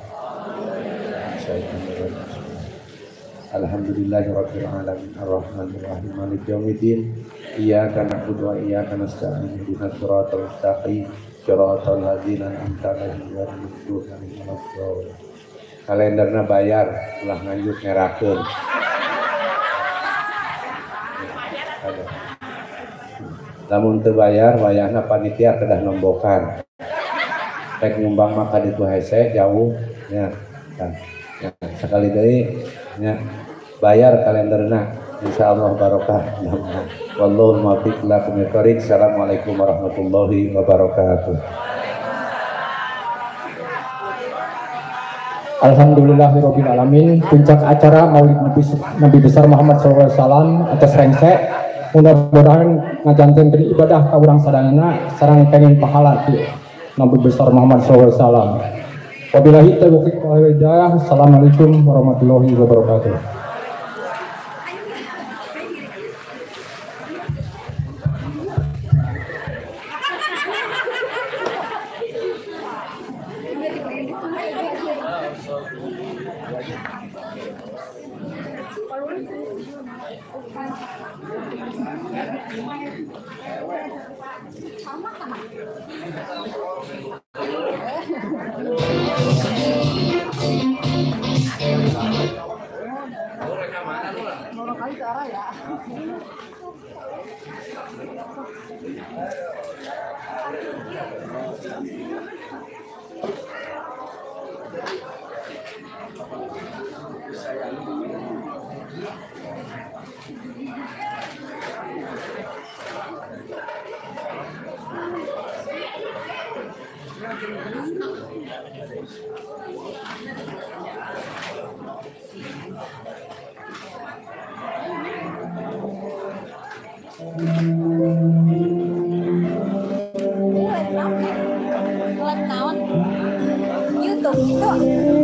Alhamdulillahi rabbil alamin arrahmanir rahim maliki yaumiddin iyyaka na'budu wa iyyaka nasta'in ihdinas siratal mustaqim siratal ladzina an'amta 'alaihim ghairil maghdubi 'alaihim waladdallin. Kalenderna bayar ulah nganjuk ngerakeun. Lamun teu bayar wayahna panitia kedah nombokan. Rek nyumbang mah ka ditu hese jauh nya. Ya, sekali deui nya bayar kalenderna insyaallah barokah. Wallahu muwaffiq ila aqwamit thoriq. Assalamualaikum warahmatullahi wabarakatuh. Alhamdulillahirabbil alamin. Puncak acara Maulid Nabi besar Muhammad sallallahu alaihi wasallam atas rengse. Mudah-mudahan ngajantenkeun ibadah ka urang sadayana sareng kenging pahala ti Nabi besar Muhammad sallallahu alaihi wasallam. Wabillahi taufiq wal hidayah. Assalamualaikum warahmatullahi wabarakatuh. YouTube itu.